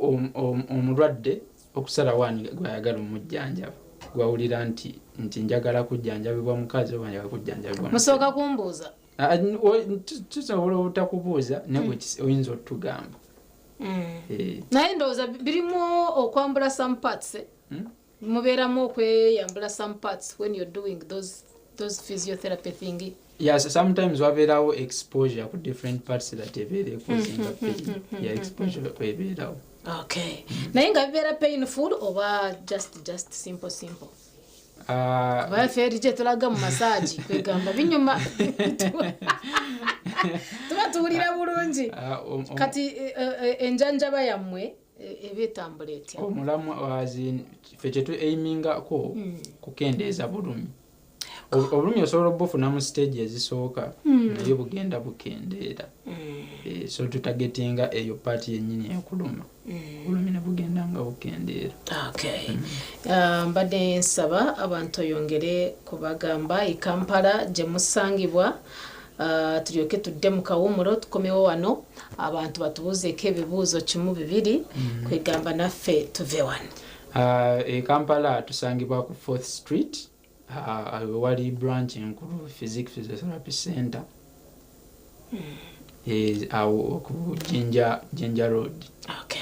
omulwadde okusalawo ani gwayagala omujjanjaba, gwawulira nti njagala kujjanjabibwa mukazi oba njagala kujjanjabibwa. Musooka kumbuuza? Ah, tusobola obutakubuuza naye gwe oyinza otugamba. Eh. Naye ndowooza birimu okwambula some parts, eh? Mubeeramu okweyambula some parts when you're doing those physiotherapy thingy. Yes, sometimes wabeerawo exposure ku different parts that ebeera ekuzinga pain. Yeah, exposure ebeerawo. Okay, naye nga bibeera painful oba just simple simple? Ah, Kuba ffe eri gye tulaga mu massage, kwegamba binyuma, tuba tuwulira bulungi. Ah, Kati enjanjaba yammwe eba etambula etya? Omulamu as in, ffe kyetu aimingako kukendeeza bulumi. Obulumi osobola obufuna mu stage ezisooka, naye bugenda bukendeera. Eh, so tutagetinga eyo part yennyini ekuluma, obulumi ne bugenda nga bukendeera. Okay. Ah, mbadde nsaba abantu oyongere kubagamba e Kampala gye musangibwa. Ah, tulyoke tudde mu kawumulo, tukomewo wano abantu batubuuzeeko ebibuuzo kimu bibiri, kwegamba naffe tuve wano. Ah, e Kampala tusangibwa ku Fourth Street. Ah, wali branch enkulu, Physic Physiotherapy Center. Eh, awo ku Jinja Road. Okay.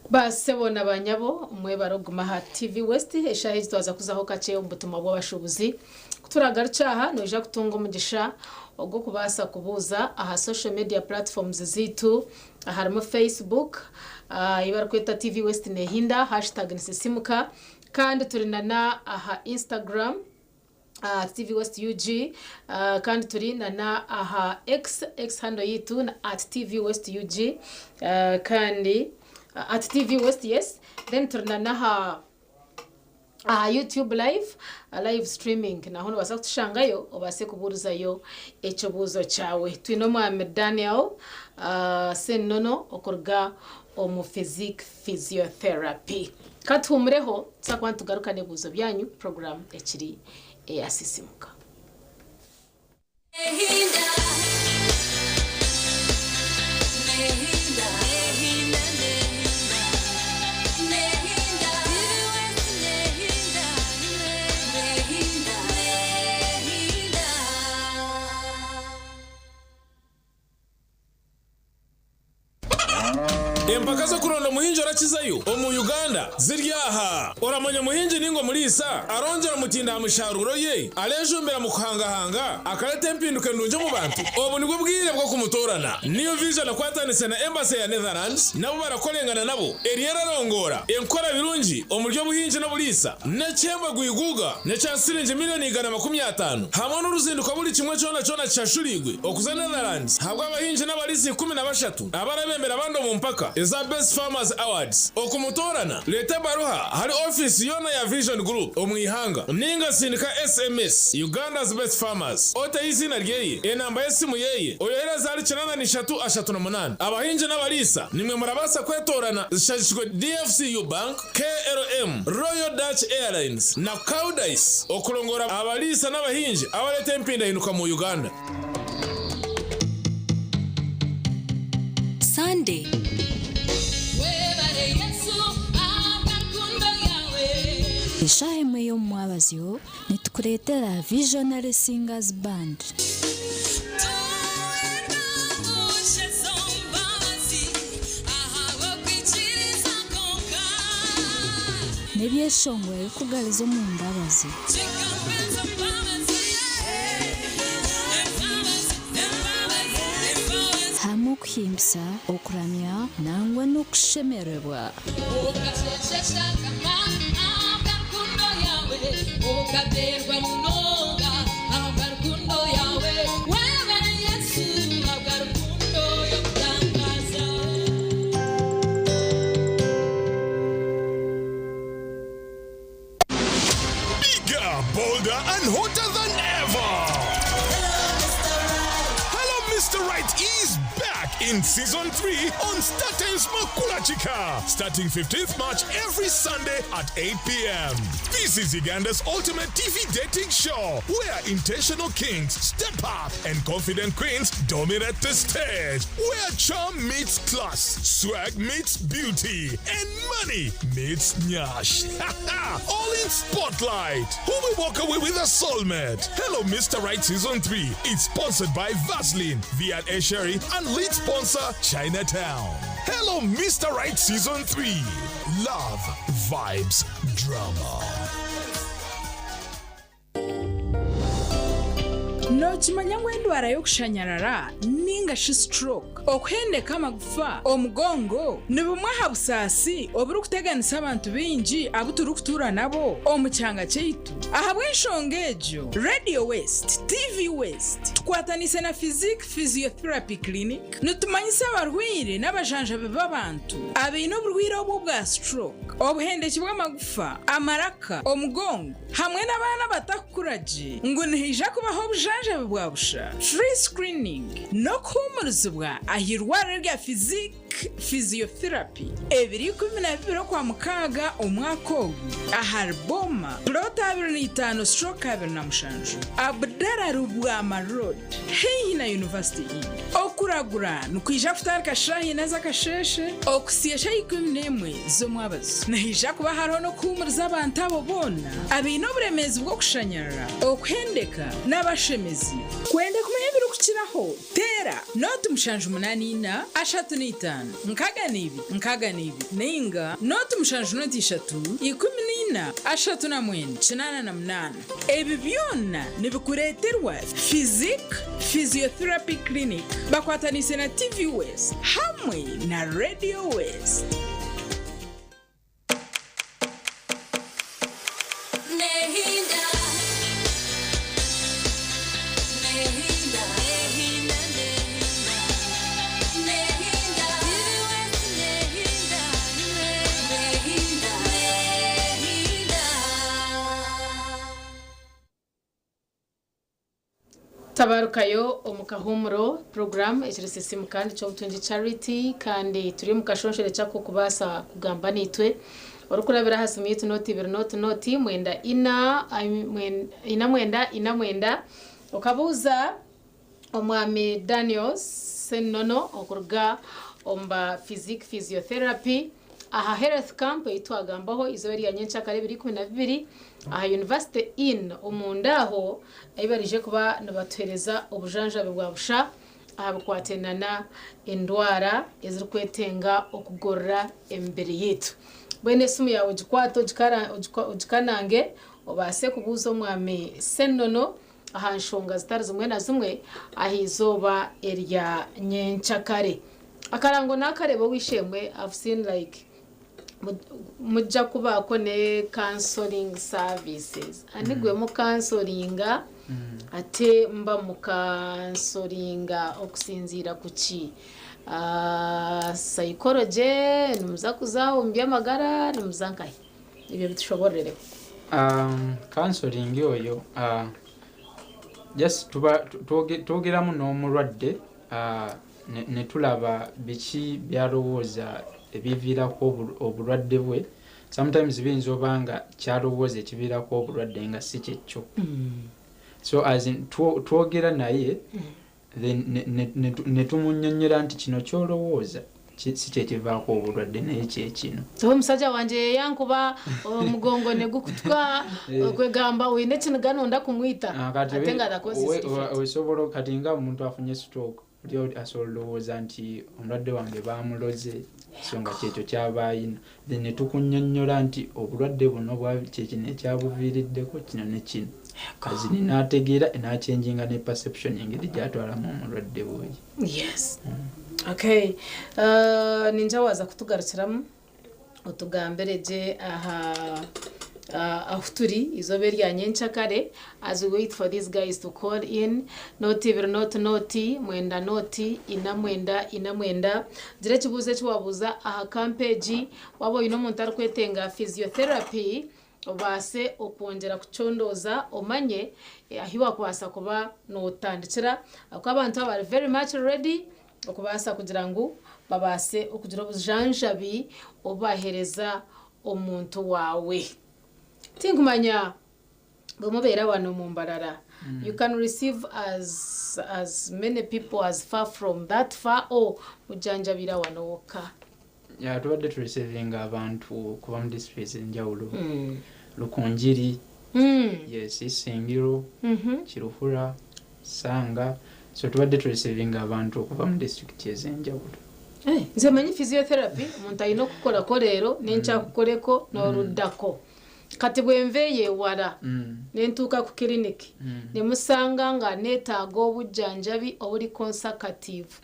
Basebo na banyabo, mwebare okuguma aha TV West. Eshaaha egi twaza kuzaho kakye omu butumwa bw'abashuubuzi. Kuturagaruka aha, noija kutunga omugisha ogw'okubaasa kubuuza aha social media platforms zaitu. Harimu Facebook, ei barikweta TV West Nehinda, hashtag nisisimuka, kandi turi nana aha Instagram, TV West UG, kandi turi nana aha X, X handle yitu na at TV West UG, kandi at TV West, yes. Then turi nana aha YouTube live, live streaming, naho nobaasa kutushangayo obaase kubuurizayo ekibuuzo kyawe. Twine omwami Daniel Senono okuruga omu Physique Physiotherapy. Katuhumureho, tuza kuba nitugaruka n'ebibuuzo byanyu. Program ekiri eyasisimuka. Nehinda, nehinda, nehinda, nehinda, nehinda, nehinda, nehinda. Empaka z'okuronda omuhingi orakizayo omu Uganda ziri aha. Oramanya omuhingi ninga omuriisa arongyera omutindo aha misharuuro ye, arejumbira mu kuhangahanga, akareta empinduka endungi omu bantu. Obu nibwo bwire bw'okumutoorana. New Vision ekwatanise na Embassy ya Netherlands nabo barakorengana nabo eriyo erarongoora enkora birungi omuri obuhingi n'oburiisa n'ekihembo gwiguga n'ekya siringi 150,000,000 hamwe n'oruzinduko buri kimwe kyona kyona kishashuriirwe okuza Netherlands ahabw'abahingi n'abariisa 13 abarabembera abandi omu mpaka eza Best Farmers Awards. Okumutoorana, reeta ebaruha ahari ofiisi yoona ya Vision Group omu ihanga ninga sindika SMS Uganda's Best Farmers oteho eiziina ryeye, enamba y'esimu yeye oyohereze ahari 8338. Abahingi n'abariisa nimwe murabaasa kwetoorana zishagikirwe DFCU Bank, KLM, Royal Dutch Airlines na Koudijs okurongora abariisa n'abahingi abareeta empindahinduka mu Uganda. Sunday. Webare Yesu ahabwa rukundo yawe. Eshaaha emwe y'omu mwabazyo nitukureetera Visionary Singers Band. Ushezo mbabazi ahabw'okwikiriza konka. N'ebyeshongoro ebirikugariza omu mbabazi. Kikampenza mbabazi, embabazi, embabazi, embabazi. Hamwe okuhimbisa, okuramya nangwa n'okushemererwa. Ukashesheshakama ahabwa rukundo yawe, ukaterwa munonga ahabwa rukundo yawe. Webare Yesu ahabwa rukundo yokutangaza. Bolder and hotter than ever! Hello, Mr. Right is back in season 3 on StarTimes Makula Chika, starting 15th March every Sunday at 8 p.m. This is Uganda's ultimate TV dating show where intentional kings step up and confident queens dominate the stage, where charm meets class, swag meets beauty, and money meets nyash. All in spotlight. Who will walk away with a soulmate? Hello, Mr. Right Season 3. It's sponsored by Vaseline, V&A Sherry, and lead sponsor Chinatown. Hello, Mr. Right Season 3. Love, vibes, drama. Nookimanya ngu endwara y'okushanyarara ninga shi stroke, okuhendeka amagufa, omugongo ni bumwe aha busaasi oburikuteganisa abantu baingi abu turikutuura nabo omu kyanga kyaitu? Ahabw'enshonga egyo, Radio West, TV West tukwataniise na Physique Physiotherapy Clinic nitumanyisa abarwaire n'abajanjabi b'abantu abaine oburwaire obu obwa stroke, obuhendeki bw'amagufa, amaraka, omugongo hamwe n'abaana abatakukura gye ngu nihaija kubaho obujanjabi bwa busha, free screening, n'okuhuumurizibwa aha irwariro rya Physique Physiotherapy ebiri 12 Okwamukaaga omwaka ogu ahari Boma, Plot 25/27, Abdallah Lubwama Road, haihi na University Inn. Okuragura nikwija kutandika shaaha ina z'akasheeshe okuhitsya shaaha 11 z'omwabazyo. Nihaija kuba hariho n'okuhuumuriza abantu abo boona abaine oburemeezi bw'okushanyarara, okuhendeka n'abashemezi. Kwenda kumanya ebirikukiraho, Teera nooti 784 35 62 62 nainga nooti 7 0 14 39 88. Ebi byona nibikureeterwa Physique Physiotherapy Clinic bakwataniise na TV West hamwe na Radio West. Tabarukayo omu kahuumuro program ekiri sisimuka niky'obutungi Charity kandi turi omu kashonshorekye ak'okubaasa kugamba naitwe orikurabira aha simu yaitu nooti ibiri nooti nooti mwenda ina ina mwenda ina mwenda okabuuza Omwami Daniel Ssenono okuruga omu ba Physique Physiotherapy aha Health Camp ei twagambaho eizooba erya nyenkyakara ebiro 12 aha University Inn omunda aho ahi baraije kuba nibatuheereza obujanjabi bwa busha aha bikwataine na endwara ezirikwetenga okugorora emibiri yaitu. Mbwenu esimu yaawe ogikwate ogikanange obaase kubuuza Omwami Ssenono aha nshonga zitari zimwe na zimwe aha izooba erya nyenkyakare. Akarango nakareeba ow'eishe-emwe I've seen like mujja kubaako ne counseling services. Ani gwe mukansoringa ate muba mukansoringa okusinziira ku ki? Psychology, nimuza kuza omu by'amagara, nimuza nkahi? Ebyo bitushoboororeho. Counseling oyo just tuba twogeramu n'omulwadde ne tulaba biki by'alowooza ebiviirako obulwadde bwe. Sometimes biyinza oba nga ky'alowooza ekiviirako obulwadde nga si kyekyo. So as in twogera naye then ne tumunyonyola nti kino ky'olowooza si kyekivaako obulwadde naye kyekino. Omusajja wangye yeyankuba omugongo negukutuka kwegamba oine ekiniga nonda kumwita Kati ate nga the cause is different. Osobola kati nga omuntu afunye stroke oli asobola olowooza nti omulwadde wange bamuloze so nga kyekyo kyaba ayina, then netukunyonyola nti obulwadde buno kyekino ekyabuviiriddeko kino ne kino, azini n'ategeera n'achanginga ne perception engeri gyatwalamu omulwadde bwe. Yes. Okay. Ninja waza kutugarukiramu otugambire gye aha ahu turi izooba erya nyenkyakare as we wait for these guys to call in nooti ibiri nooti nooti mwenda nooti ina mwenda ina mwenda gira ekibuuzo eki wabuuza aha kampu egi waaba oine omuntu arikwetenga physiotherapy. Obaase okwongyera kucondooza omanye ahi wakubaasa kuba notandikira ahabw'okuba abantu aba bari very much ready okubaasa kugira ngu babaase okugira obujanjabi obu baheereza omuntu waawe. Tinkumanya bwemubeera wano omu Mbarara you can receive as as many people as far from that far or mujanjabira wano wokka? Yeah, tubadde tureceivinga abantu okuva mu districts enjawulo Rukungiri, yes, Isingiro, Kiruhura, Sanga, so tubadde tureceivinga abantu okuva mu district ez'enjawulo. Eh, nze manyi physiotherapy omuntu alina okukorako leero nenkya akukoreko n'oruddako. Kati bwenva eyo ewala nentuuka ku kiriniki nemusanga nga netaaga obujjanjabi obuli consercative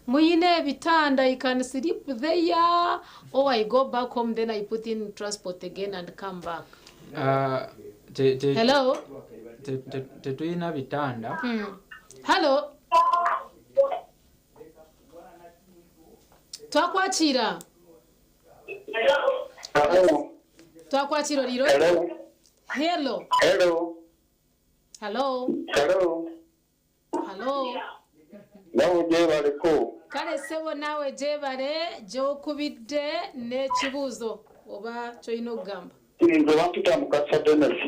muyina ebitanda I can sleep there or I go back home then I put in transport again and come back. Ah, te- te- Hello? Tetulina bitanda. Hello? Twakwakira. Twakwakira oriro. Hello. Hello. Hello. Hello. Hello. Hello. Nawe gyebaleko. Kale ssebo naawe gyebale gy'okubidde n'ekibuuzo oba ky'olina okugamba. Nze bampita Mukasa Denis.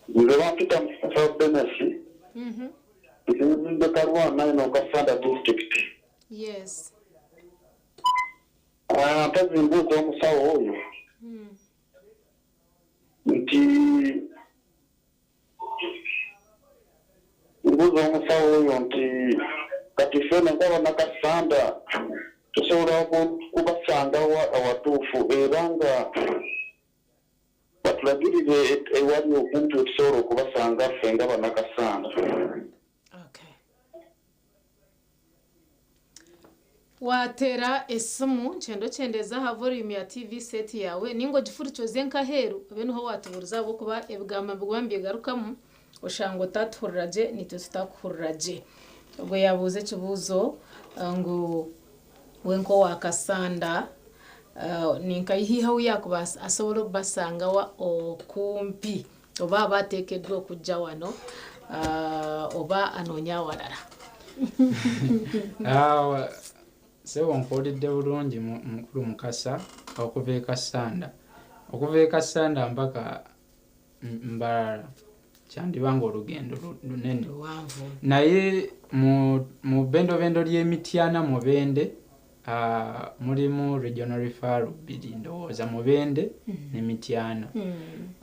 Nze bampita Mukasa Denis. Nzinzidde Kalwana eno Kassanda district. Yes. Ah, mpozi mbuuza omusawo oyo nti mbuuza omusawo oyo nti kati ffena nga bannakasanda tusobola kubasanga wa awatuufu era nga batulagirire ewali okumpi wetusobola okubasanga ffe nga bannakasanda. Wateera esimu nkyenda okyendeeze aha volume ya TV set yaawe ninga ogifurukye oze nk'aheeru obe niho waatubuuriza ahabw'okuba ebigambo nibiguma nibyegarukamu oshanga otatuhurira gye naitwe tutakuhurira gye. Ogwo yaabuuza ekibuuzo ngu we nk'owa Kasanda ninkaihi ahu yaakubaasa asobola okubasanga wa okumpi oba aba ateekeddwa okujja wano oba anoonye awalala. Ah, sebo nkuwulidde bulungi mukulu Mukasa okuva e Kassanda. Okuva e Kassanda mpaka Mbarara kyandiba nga olugendo lunene. Luwanvu. Naye mu bendobendo ly'e Mityana Mubende, ah, mulimu regional referral bbiri ndowooza Mubende ne Mityana.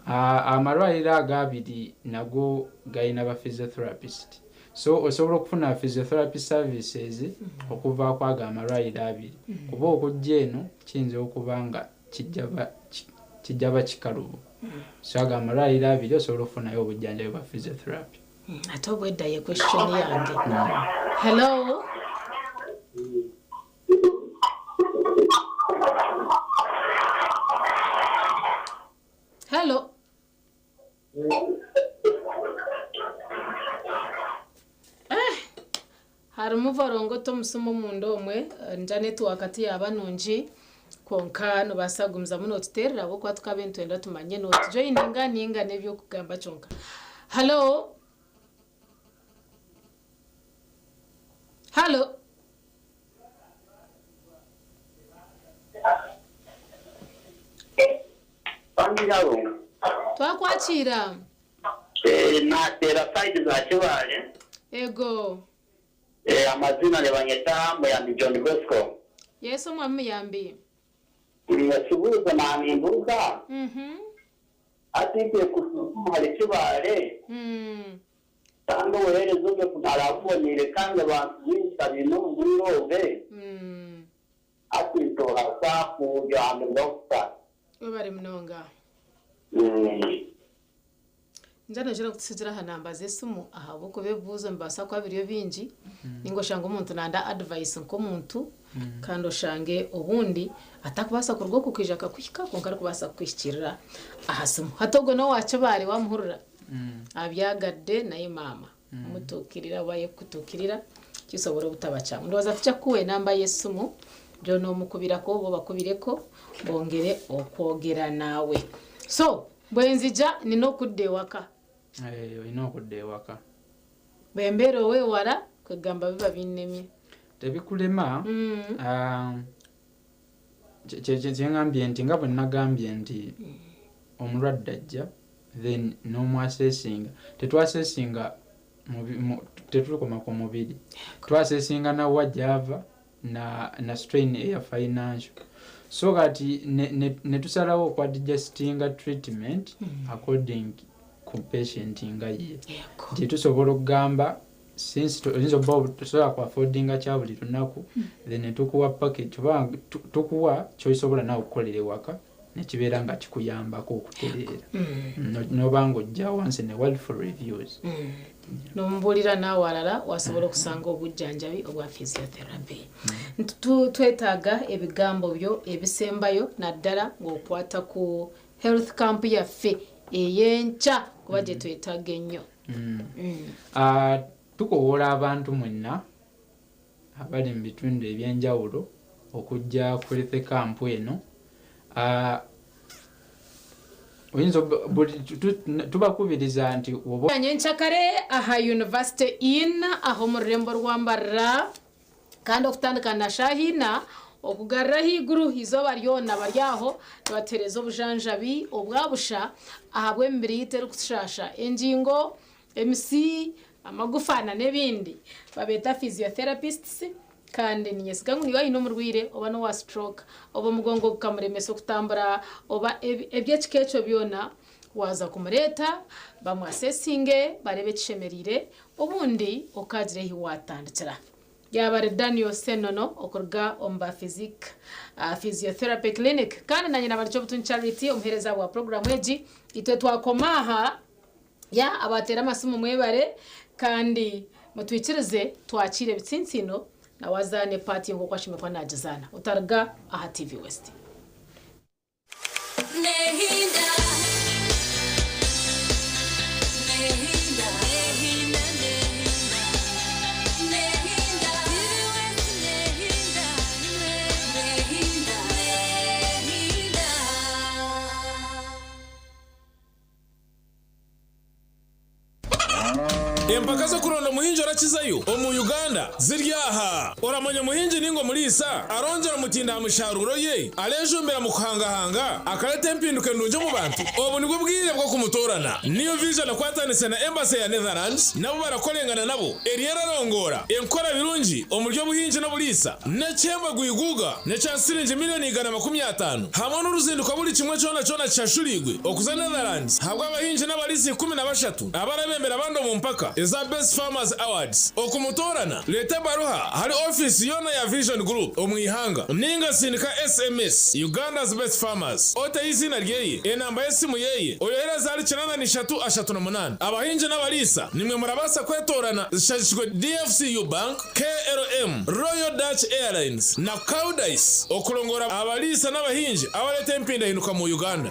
Ah, amalwaliro ago abiri nago galina ba physiotherapist. So osobola okufuna physiotherapy services okuva kwago amalwaliro abiri. Kuba okujja eno kiyinza okuba nga kijja ba kikalubo. So ago amalwaliro abiri osobola okufunayo obujjanjabi bwa physiotherapy. Ate obwedda ye question yange. Hello? Hello? Eh, harimu varongoto omusimu omunda omwe nja network tiyaba nungi kwonka nobaasa kugumizamu notuteerera ahabw'okuba tukabe nitwenda tumanye notujoyininga ninga n'eby'okugamba kyonka. Hello? Hello? Bangirabo. Twakwakiira. Eh, nateera side za Kibaale. Ego. Eh, amazina nibanyeta Muyambi John Bosco. Yesu omwami Muyambi. Ekibuuzo naninbuuza ati kusumale Kibaale kandi obuheereza obwe arabuboniire kandi abantu baingi baine obugwire obwe ati ntohasa kujambirwa kusa. Webare munonga. Nja noija kutusigira aha namba z'esimu ahabw'okuba ebibuuzo nibibaasa kuba biri bingi ninga oshange omuntu nanda advice nk'omuntu kandi oshange obundi atakubaasa kuruga oku kwija akakuhika kwonka arikubaasa kukuhikirira aha simu. Hati ogwo n'owa Kibaare wamuhurira abyagadde naye maama mutuukirira oba ayekutuukirira Kisobola obutaba kyangu. Ndowooza tujja kukuwa enamba y'essimu gy'onoomukubirako oba obakubireko bongere okwogera naawe. So bwe nzija nina okudda ewaka. Eh, olina okudda ewaka. Bwe mbeera ow'ewala kwegamba biba binnemye. Tebikulema. Ah, kye ngambye nti nga bwe nagambye nti omulwadde ajja, then n'omwassessinga. Tetwassessinga tetukoma ku mubiri, twassessinga nawa gyava na strain eya financial. So kati ne tusalawo okwadjustinga treatment according ku patient nga ye, nti tusobola okugamba since oyinza okuba tosobola ku affordinga kya buli lunaku, then ne tukuwa package oba tukuwa kyosobola nawe okukolera ewaka nekibeera nga kikuyambako okutereera. Noba nga ojja once in a while for reviews. Nomubuulira naawe alala wasobola okusanga obujjanjabi obwa physiotherapy. Twetaaga ebigambo byo ebisembayo, naddala ng'okwata ku health camp yaffe ey'enkya, kuba gye twetaaga ennyo. Ah, tukowoola abantu mwenna abali mu bitundu ebyenjawulo okujja ku health camp eno. Ah, oyinza tubakubiriza nti oba Nyenkyakare aha University Inn aho mu rurembo rwambarira, kandi okutandika na shahina okugarura ahaiguru izooba ryona bari aho nibateereza obujanjabi obwabusha ahabw'emibiri yaitu erikushasha, engingo, emisi, amagufa na n'ebindi. Babeeta physiotherapists, kandi ninyesiga ngu niiwe aine omurwaire oba n'owa stroke oba omugongo gukamuremesa okutambura oba eby'ekika ekyo byona, waza kumureeta bamwassessinge, barebe ekishemereire, obundi okagira ehi watandikira. Yaba ari Daniel Senono okuruga omu ba physic physiotherapy clinic, kandi nanye nabarikyo Obutungi Charity, omuheereza wa puroguramu egi. Itwe twakoma aha ya abateera amasimu, mwebare, kandi mutwikirize twakire ebitsintsino nawe azaane part ye nk'oku ashemeriire kuba nagizaana. Otaruga aha TV West. Nehinda, nehinda, nehinda, nehinda, TV West, nehinda, nehinda, nehinda. Empaka z'okuronda omuhingi orakizayo omu Uganda ziri aha. Oramanya omuhingi ninga omuriisa arongyera omutindo aha misharuuro ye, arejumbira mu kuhangahanga, akareta empinduka endungi omu bantu? Obu nibwo bwire bw'okumutoorana. New Vision ekwatanise na Embassy ya Netherlands nabo barakorengana nabo eriyo erarongoora enkora birungi omuri obuhingi n'oburiisa n'ekihembo gwiguuga n'ekya siringi miriyoni 150 hamwe n'oruzinduko buri kimwe kyona kyona kishashuriirwe okuza Netherlands ahabw'abahingi n'abariisa 13 abarabembera abandi omu mpaka eza Best Farmers Awards. Okumutoorana, reeta ebaruha ahari ofiisi yoona ya Vision Group omu ihanga ninga sindika SMS Uganda's Best Farmers oteho eiziina ryeye, enamba y'esimu yeye, oyohereze ahari 8338. Abahingi n'abariisa nimwe murabaasa kwetoorana zishagikirwe DFCU Bank, KLM, Royal Dutch Airlines na Koudijs okurongora abariisa n'abahingi abareeta empindahinduka mu Uganda.